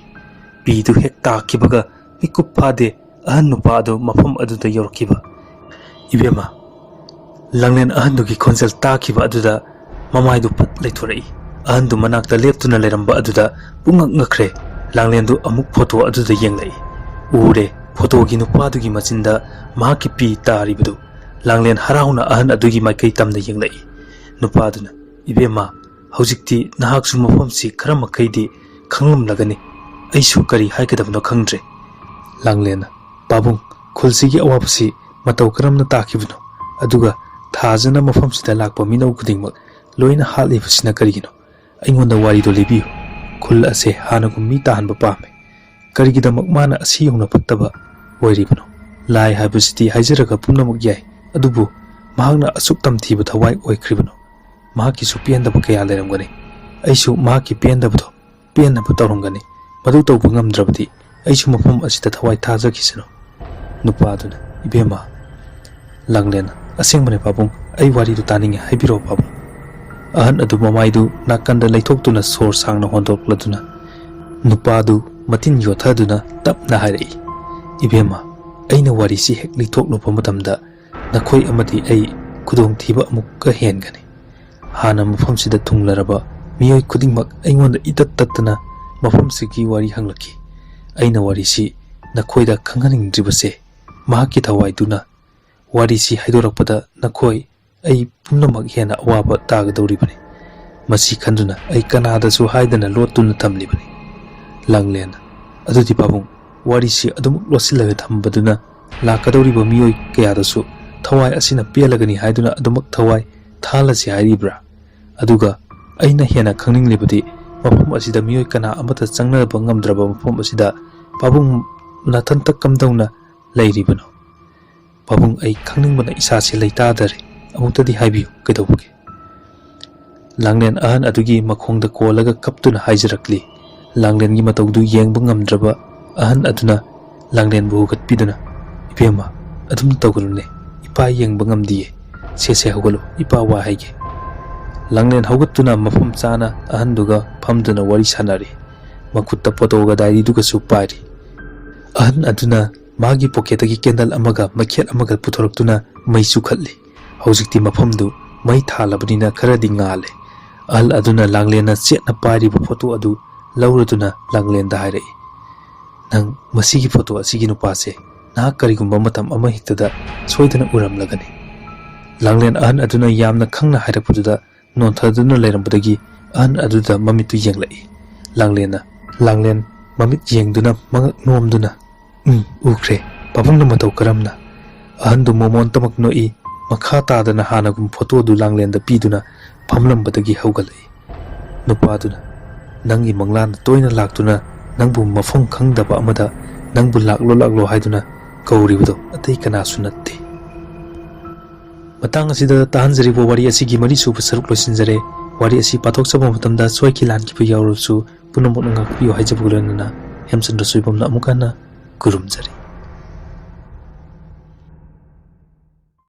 ꯄꯤꯗꯨ ꯍꯦꯛ ꯇꯥꯈꯤꯕꯒ ꯃꯤꯀꯨꯞ ꯐꯥꯗꯦ ꯑꯍꯟ ꯅꯨꯄꯥ ꯑꯗꯨ ꯃꯐꯝ ꯑꯗꯨꯗ ꯌꯧꯔꯛꯈꯤꯕ꯫ "ꯏꯕꯦꯝꯃ!" ꯂꯥꯡꯂꯦꯟ ꯑꯍꯟꯗꯨꯒꯤ ꯈꯣꯟꯖꯦꯜ ꯇꯥꯈꯤꯕ ꯑꯗꯨꯗ ꯃꯃꯥꯏꯗꯨ ꯄꯠ ꯂꯩꯊꯣꯔꯛꯏ꯫ ꯑꯍꯟꯗꯨ ꯃꯅꯥꯛꯇ ꯂꯦꯞꯇꯨꯅ ꯂꯩꯔꯝꯕ ꯑꯗꯨꯗ ꯄꯨꯡꯉꯛ ꯉꯛꯈ꯭ꯔꯦ꯫ ꯂꯥꯡꯂꯦꯟꯗꯨ ꯑꯃꯨꯛ ꯐꯣꯇꯣ ꯑꯗꯨꯗ ꯌꯦꯡꯂꯛꯏ꯫ ꯎꯔꯦ, ꯐꯣꯇꯣꯒꯤ ꯅꯨꯄꯥꯗꯨꯒꯤ ꯃꯆꯤꯟꯗ ꯃꯍꯥꯛꯀꯤ ꯄꯤ ꯇꯥꯔꯤꯕꯗꯨ꯫ ꯂꯥꯡꯂꯦꯟ ꯍꯔꯥꯎꯅ ꯑꯍꯟ ꯑꯗꯨꯒꯤ ꯃꯥꯏꯀꯩ ꯇꯝꯅ ꯌꯦꯡꯂꯛꯏ꯫ ꯅꯨꯄꯥꯗꯨꯅ, "ꯏꯕꯦꯝꯃ, ꯍꯧꯖꯤꯛꯇꯤ ꯅꯍꯥꯛꯁꯨ ꯃꯐꯝꯁꯤ ꯈꯔ ꯃꯈꯩꯗꯤ ꯈꯪꯂꯝꯂꯒꯅꯤ꯫ ꯑꯩꯁꯨ ꯀꯔꯤ ꯍꯥꯏꯒꯗꯕꯅꯣ ꯈꯪꯗ꯭ꯔꯦ꯫" ꯂꯥꯡꯂꯦꯟꯅ, "ꯄꯥꯕꯨꯡ, ꯈꯨꯜꯁꯤꯒꯤ ꯑꯋꯥꯕꯁꯤ ꯃꯇꯧ ꯀꯔꯝꯅ ꯇꯥꯈꯤꯕꯅꯣ? ꯑꯗꯨꯒ ꯊꯥꯖꯅ ꯃꯐꯝꯁꯤꯗ ꯂꯥꯛꯄ ꯃꯤꯅꯧ ꯈꯨꯗꯤꯡꯃꯛ ꯂꯣꯏꯅ ꯍꯥꯠꯂꯤꯕꯁꯤꯅ ꯀꯔꯤꯒꯤꯅꯣ? ꯑꯩꯉꯣꯟꯗ ꯋꯥꯔꯤꯗꯣ ꯂꯤꯕꯤꯌꯨ꯫ ꯈꯨꯜ ꯑꯁꯦ ꯍꯥꯟꯅꯒꯨꯝ ꯃꯤ ꯇꯥꯍꯟꯕ ꯄꯥꯝꯃꯦ꯫ ꯀꯔꯤꯒꯤꯗꯃꯛ ꯃꯥꯅ ꯑꯁꯤ ꯌꯧꯅ ꯐꯠꯇꯕ ꯑꯣꯏꯔꯤꯕꯅꯣ? ꯂꯥꯏ ꯍꯥꯏꯕꯁꯤꯗꯤ ꯍꯥꯏꯖꯔꯒ ꯄꯨꯝꯅꯃꯛ ꯌꯥꯏ, ꯑꯗꯨꯕꯨ ꯃꯍꯥꯛꯅ ꯑꯁꯨꯛ ꯇꯝꯊꯤꯕ ꯊꯋꯥꯏ ꯑꯣꯏꯈ꯭ꯔꯤꯕꯅꯣ? ꯃꯍꯥꯛꯀꯤꯁꯨ ꯄꯦꯟꯗꯕ ꯀꯌꯥ ꯂꯩꯔꯝꯒꯅꯤ꯫ ꯑꯩꯁꯨ ꯃꯍꯥꯛꯀꯤ ꯄꯦꯟꯗꯕꯗꯣ ꯄꯦꯟꯅꯕ ꯇꯧꯔꯝꯒꯅꯤ꯫ ꯃꯗꯨ ꯇꯧꯕ ꯉꯝꯗ꯭ꯔꯕꯗꯤ ꯑꯩꯁꯨ ꯃꯐꯝ ꯑꯁꯤꯗ ꯊꯋꯥꯏ ꯊꯥꯖꯈꯤꯁꯅꯨ꯫" ꯅꯨꯄꯥꯗꯨꯅ, "ꯏꯕꯦꯝꯃ꯫" ꯂꯥꯡꯂꯦꯟꯅ, "ꯑꯁꯦꯡꯕꯅꯦ ꯄꯥꯕꯨꯡ, ꯑꯩ ꯋꯥꯔꯤꯗꯨ ꯇꯥꯅꯤꯡꯉꯦ, ꯍꯥꯏꯕꯤꯔꯛꯑꯣ ꯄꯥꯕꯨꯡ꯫" ꯑꯍꯟ ꯑꯗꯨ ꯃꯃꯥꯏꯗꯨ ꯅꯥꯀꯟꯗ ꯂꯩꯊꯣꯛꯇꯨꯅ ꯁꯣꯔ ꯁꯥꯡꯅ ꯍꯣꯟꯗꯣꯛꯂꯗꯨꯅ ꯅꯨꯄꯥꯗꯨ ꯃꯇꯤꯟ ꯌꯣꯠꯊꯗꯨꯅ ꯇꯞꯅ ꯍꯥꯏꯔꯛꯏ, "ꯏꯕꯦꯝꯃ, ꯑꯩꯅ ꯋꯥꯔꯤꯁꯤ ꯍꯦꯛ ꯂꯤꯊꯣꯛꯂꯨꯕ ꯃꯇꯝꯗ ꯅꯈꯣꯏ ꯑꯃꯗꯤ ꯑꯩ ꯈꯨꯗꯣꯡꯊꯤꯕ ꯑꯃꯨꯛꯀ ꯍꯦꯟꯒꯅꯤ꯫ ꯍꯥꯟꯅ ꯃꯐꯝꯁꯤꯗ ꯊꯨꯡꯂꯔꯕ ꯃꯤꯑꯣꯏ ꯈꯨꯗꯤꯡꯃꯛ ꯑꯩꯉꯣꯟꯗ ꯏꯇꯠ ꯇꯠꯇꯅ ꯃꯐꯝꯁꯤꯒꯤ ꯋꯥꯔꯤ ꯍꯪꯂꯛꯈꯤ꯫ ꯑꯩꯅ ꯋꯥꯔꯤꯁꯤ ꯅꯈꯣꯏꯗ ꯈꯪꯍꯟꯅꯤꯡꯗ꯭ꯔꯤꯕꯁꯦ ꯃꯍꯥꯛꯀꯤ ꯊꯋꯥꯏꯗꯨꯅ ꯋꯥꯔꯤꯁꯤ ꯍꯥꯏꯗꯣꯔꯛꯄꯗ ꯅꯈꯣꯏ ꯑꯩ ꯄꯨꯝꯅꯃꯛ ꯍꯦꯟꯅ ꯑꯋꯥꯕ ꯇꯥꯒꯗꯧꯔꯤꯕꯅꯤ꯫ ꯃꯁꯤ ꯈꯟꯗꯨꯅ ꯑꯩ ꯀꯅꯥꯗꯁꯨ ꯍꯥꯏꯗꯅ ꯂꯣꯠꯇꯨꯅ ꯊꯝꯂꯤꯕꯅꯤ꯫" ꯂꯥꯡꯂꯦꯟ, "ꯑꯗꯨꯗꯤ ꯄꯥꯕꯨꯡ, ꯋꯥꯔꯤꯁꯤ ꯑꯗꯨꯃꯛ ꯂꯣꯠꯁꯤꯜꯂꯒ ꯊꯝꯕꯗꯨꯅ ꯂꯥꯛꯀꯗꯧꯔꯤꯕ ꯃꯤꯑꯣꯏ ꯀꯌꯥꯗꯁꯨ ꯊꯋꯥꯏ ꯑꯁꯤꯅ ꯄꯦꯜꯂꯒꯅꯤ ꯍꯥꯏꯗꯨꯅ ꯑꯗꯨꯃꯛ ꯊꯋꯥꯏ ꯊꯥꯍꯜꯂꯁꯤ ꯍꯥꯏꯔꯤꯕ꯭ꯔꯥ? ꯑꯗꯨꯒ ꯑꯩꯅ ꯍꯦꯟꯅ ꯈꯪꯅꯤꯡꯂꯤꯕꯗꯤ ꯃꯐꯝ ꯑꯁꯤꯗ ꯃꯤꯑꯣꯏ ꯀꯅꯥ ꯑꯃꯠꯇ ꯆꯪꯅꯕ ꯉꯝꯗ꯭ꯔꯕ ꯃꯐꯝ ꯑꯁꯤꯗ ꯄꯥꯕꯨꯡ ꯅꯥꯊꯟꯇ ꯀꯝꯗꯧꯅ ꯂꯩꯔꯤꯕꯅꯣ? ꯄꯥꯕꯨꯡ, ꯑꯩ ꯈꯪꯅꯤꯡꯕꯅ ꯏꯁꯥꯁꯤ ꯂꯩꯇꯥꯗꯔꯦ꯫ ꯑꯃꯨꯛꯇꯗꯤ ꯍꯥꯏꯕꯤꯌꯨ, ꯀꯩꯗꯧꯕꯒꯦ?" ꯂꯥꯡꯂꯦꯟ ꯑꯍꯟ ꯑꯗꯨꯒꯤ ꯃꯈꯣꯡꯗ ꯀꯣꯜꯂꯒ ꯀꯞꯇꯨꯅ ꯍꯥꯏꯖꯔꯛꯂꯤ꯫ ꯂꯥꯡꯂꯦꯟꯒꯤ ꯃꯇꯧꯗꯨ ꯌꯦꯡꯕ ꯉꯝꯗ꯭ꯔꯕ ꯑꯍꯟ ꯑꯗꯨꯅ ꯂꯥꯡꯂꯦꯟꯕꯨ ꯍꯧꯒꯠꯄꯤꯗꯨꯅ, "ꯏꯕꯦꯝꯃ, ꯑꯗꯨꯝ ꯇꯧꯒꯅꯨꯅꯦ, ꯏꯄꯥ ꯌꯦꯡꯕ ꯉꯝꯗꯤꯌꯦ꯫ "ꯁꯦ, ꯁꯦ, ꯍꯧꯒꯠꯂꯨ, ꯏꯄꯥ ꯋꯥ ꯍꯥꯏꯒꯦ"꯫ ꯂꯥꯡꯂꯦꯟ ꯍꯧꯒꯠꯇꯨꯅ ꯃꯐꯝ ꯆꯥꯅ ꯑꯍꯟꯗꯨꯒ ꯐꯝꯗꯨꯅ ꯋꯥꯔꯤ ꯁꯥꯟꯅꯔꯤ꯫ ꯃꯈꯨꯠꯇ ꯐꯣꯇꯣꯒ ꯗꯥꯏꯔꯤꯗꯨꯒꯁꯨ ꯄꯥꯏꯔꯤ꯫ ꯑꯍꯟ ꯑꯗꯨꯅ ꯃꯥꯒꯤ ꯄꯣꯀꯦꯠꯇꯒꯤ ꯀꯦꯟꯗꯜ ꯑꯃꯒ ꯃꯩꯈꯦꯠ ꯑꯃꯒ ꯄꯨꯊꯣꯔꯛꯇꯨꯅ ꯃꯩ ꯆꯨꯈꯠꯂꯤ꯫ ꯍꯧꯖꯤꯛꯇꯤ ꯃꯐꯝꯗꯨ ꯃꯩ ꯊꯥꯜꯂꯕꯅꯤꯅ ꯈꯔꯗꯤ ꯉꯥꯜꯂꯦ꯫ ꯑꯍꯜ ꯑꯗꯨꯅ ꯂꯥꯡꯂꯦꯟꯅ ꯆꯦꯠꯅ ꯄꯥꯏꯔꯤꯕ ꯐꯣꯇꯣ ꯑꯗꯨ ꯂꯧꯔꯗꯨꯅ ꯂꯥꯡꯂꯦꯟꯗ ꯍꯥꯏꯔꯛꯏ, "ꯅꯪ ꯃꯁꯤꯒꯤ ꯐꯣꯇꯣ ꯑꯁꯤꯒꯤ ꯅꯨꯄꯥꯁꯦ ꯅꯍꯥꯛ ꯀꯔꯤꯒꯨꯝꯕ ꯃꯇꯝ ꯑꯃ ꯍꯦꯛꯇꯗ ꯁꯣꯏꯗꯅ ꯎꯔꯝꯂꯒꯅꯤ"꯫ ꯂꯥꯡꯂꯦꯟ ꯑꯍꯟ ꯑꯗꯨꯅ ꯌꯥꯝꯅ ꯈꯪꯅ ꯍꯥꯏꯔꯛꯄꯗꯨꯗ ꯅꯣꯟꯊꯗꯨꯅ ꯂꯩꯔꯝꯕꯗꯒꯤ ꯑꯍꯟ ꯑꯗꯨꯗ ꯃꯃꯤꯠꯇꯨ ꯌꯦꯡꯂꯛꯏ꯫ ꯂꯥꯡꯂꯦꯟꯅ, ꯂꯥꯡꯂꯦꯟ ꯃꯃꯤꯠ ꯌꯦꯡꯗꯨꯅ ꯃꯉꯛ ꯅꯣꯝꯗꯨꯅ, "ꯎꯝ, ꯎꯈ꯭ꯔꯦ꯫ ꯄꯥꯕꯨꯡꯅ ꯃꯇꯧ ꯀꯔꯝꯅ?" ꯑꯍꯟꯗꯨ ꯃꯣꯃꯣꯟꯇꯃꯛ ꯅꯣꯛꯏ꯫ ꯃꯈꯥ ꯇꯥꯗꯅ ꯍꯥꯟꯅꯒꯨꯝ ꯐꯣꯇꯣꯗꯨ ꯂꯥꯡꯂꯦꯟꯗ ꯄꯤꯗꯨꯅ ꯐꯝꯂꯝꯕꯗꯒꯤ ꯍꯧꯒꯠꯂꯛꯏ꯫ ꯅꯨꯄꯥꯗꯨꯅ, "ꯅꯪꯒꯤ ꯃꯪꯂꯥꯟꯗ ꯇꯣꯏꯅ ꯂꯥꯛꯇꯨꯅ ꯅꯪꯕꯨ ꯃꯐꯝ ꯈꯪꯗꯕ ꯑꯃꯗ ꯅꯪꯕꯨ ꯂꯥꯛꯂꯣ ꯂꯥꯛꯂꯣ ꯍꯥꯏꯗꯨꯅ ꯀꯧꯔꯤꯕꯗꯣ ꯑꯇꯩ ꯀꯅꯥꯁꯨ ꯅꯠꯇꯦ"꯫ ꯃꯇꯥꯡ ꯑꯁꯤꯗ ꯇꯥꯍꯟꯖꯔꯤꯕ ꯋꯥꯔꯤ ꯑꯁꯤꯒꯤ ꯃꯔꯤꯁꯨꯕ ꯁꯔꯨꯛ ꯂꯣꯏꯁꯤꯟꯖꯔꯦ꯫ ꯋꯥꯔꯤ ꯑꯁꯤ ꯄꯥꯊꯣꯛꯆꯕ ꯃꯇꯝꯗ ꯁꯣꯏꯈꯤ ꯂꯥꯟꯈꯤꯕ ꯌꯥꯎꯔꯕꯁꯨ ꯄꯨꯝꯅꯃꯛꯅ ꯉꯥꯛꯄꯤꯌꯨ ꯍꯥꯏꯖꯕꯒ ꯂꯣꯏꯅꯅ ꯍꯦꯝꯆꯟꯗ꯭ꯔ ꯁꯣꯏꯕꯝꯅ ꯑꯃꯨꯛ ꯍꯟꯅ ꯈꯨꯔꯨꯝꯖꯔꯤ꯫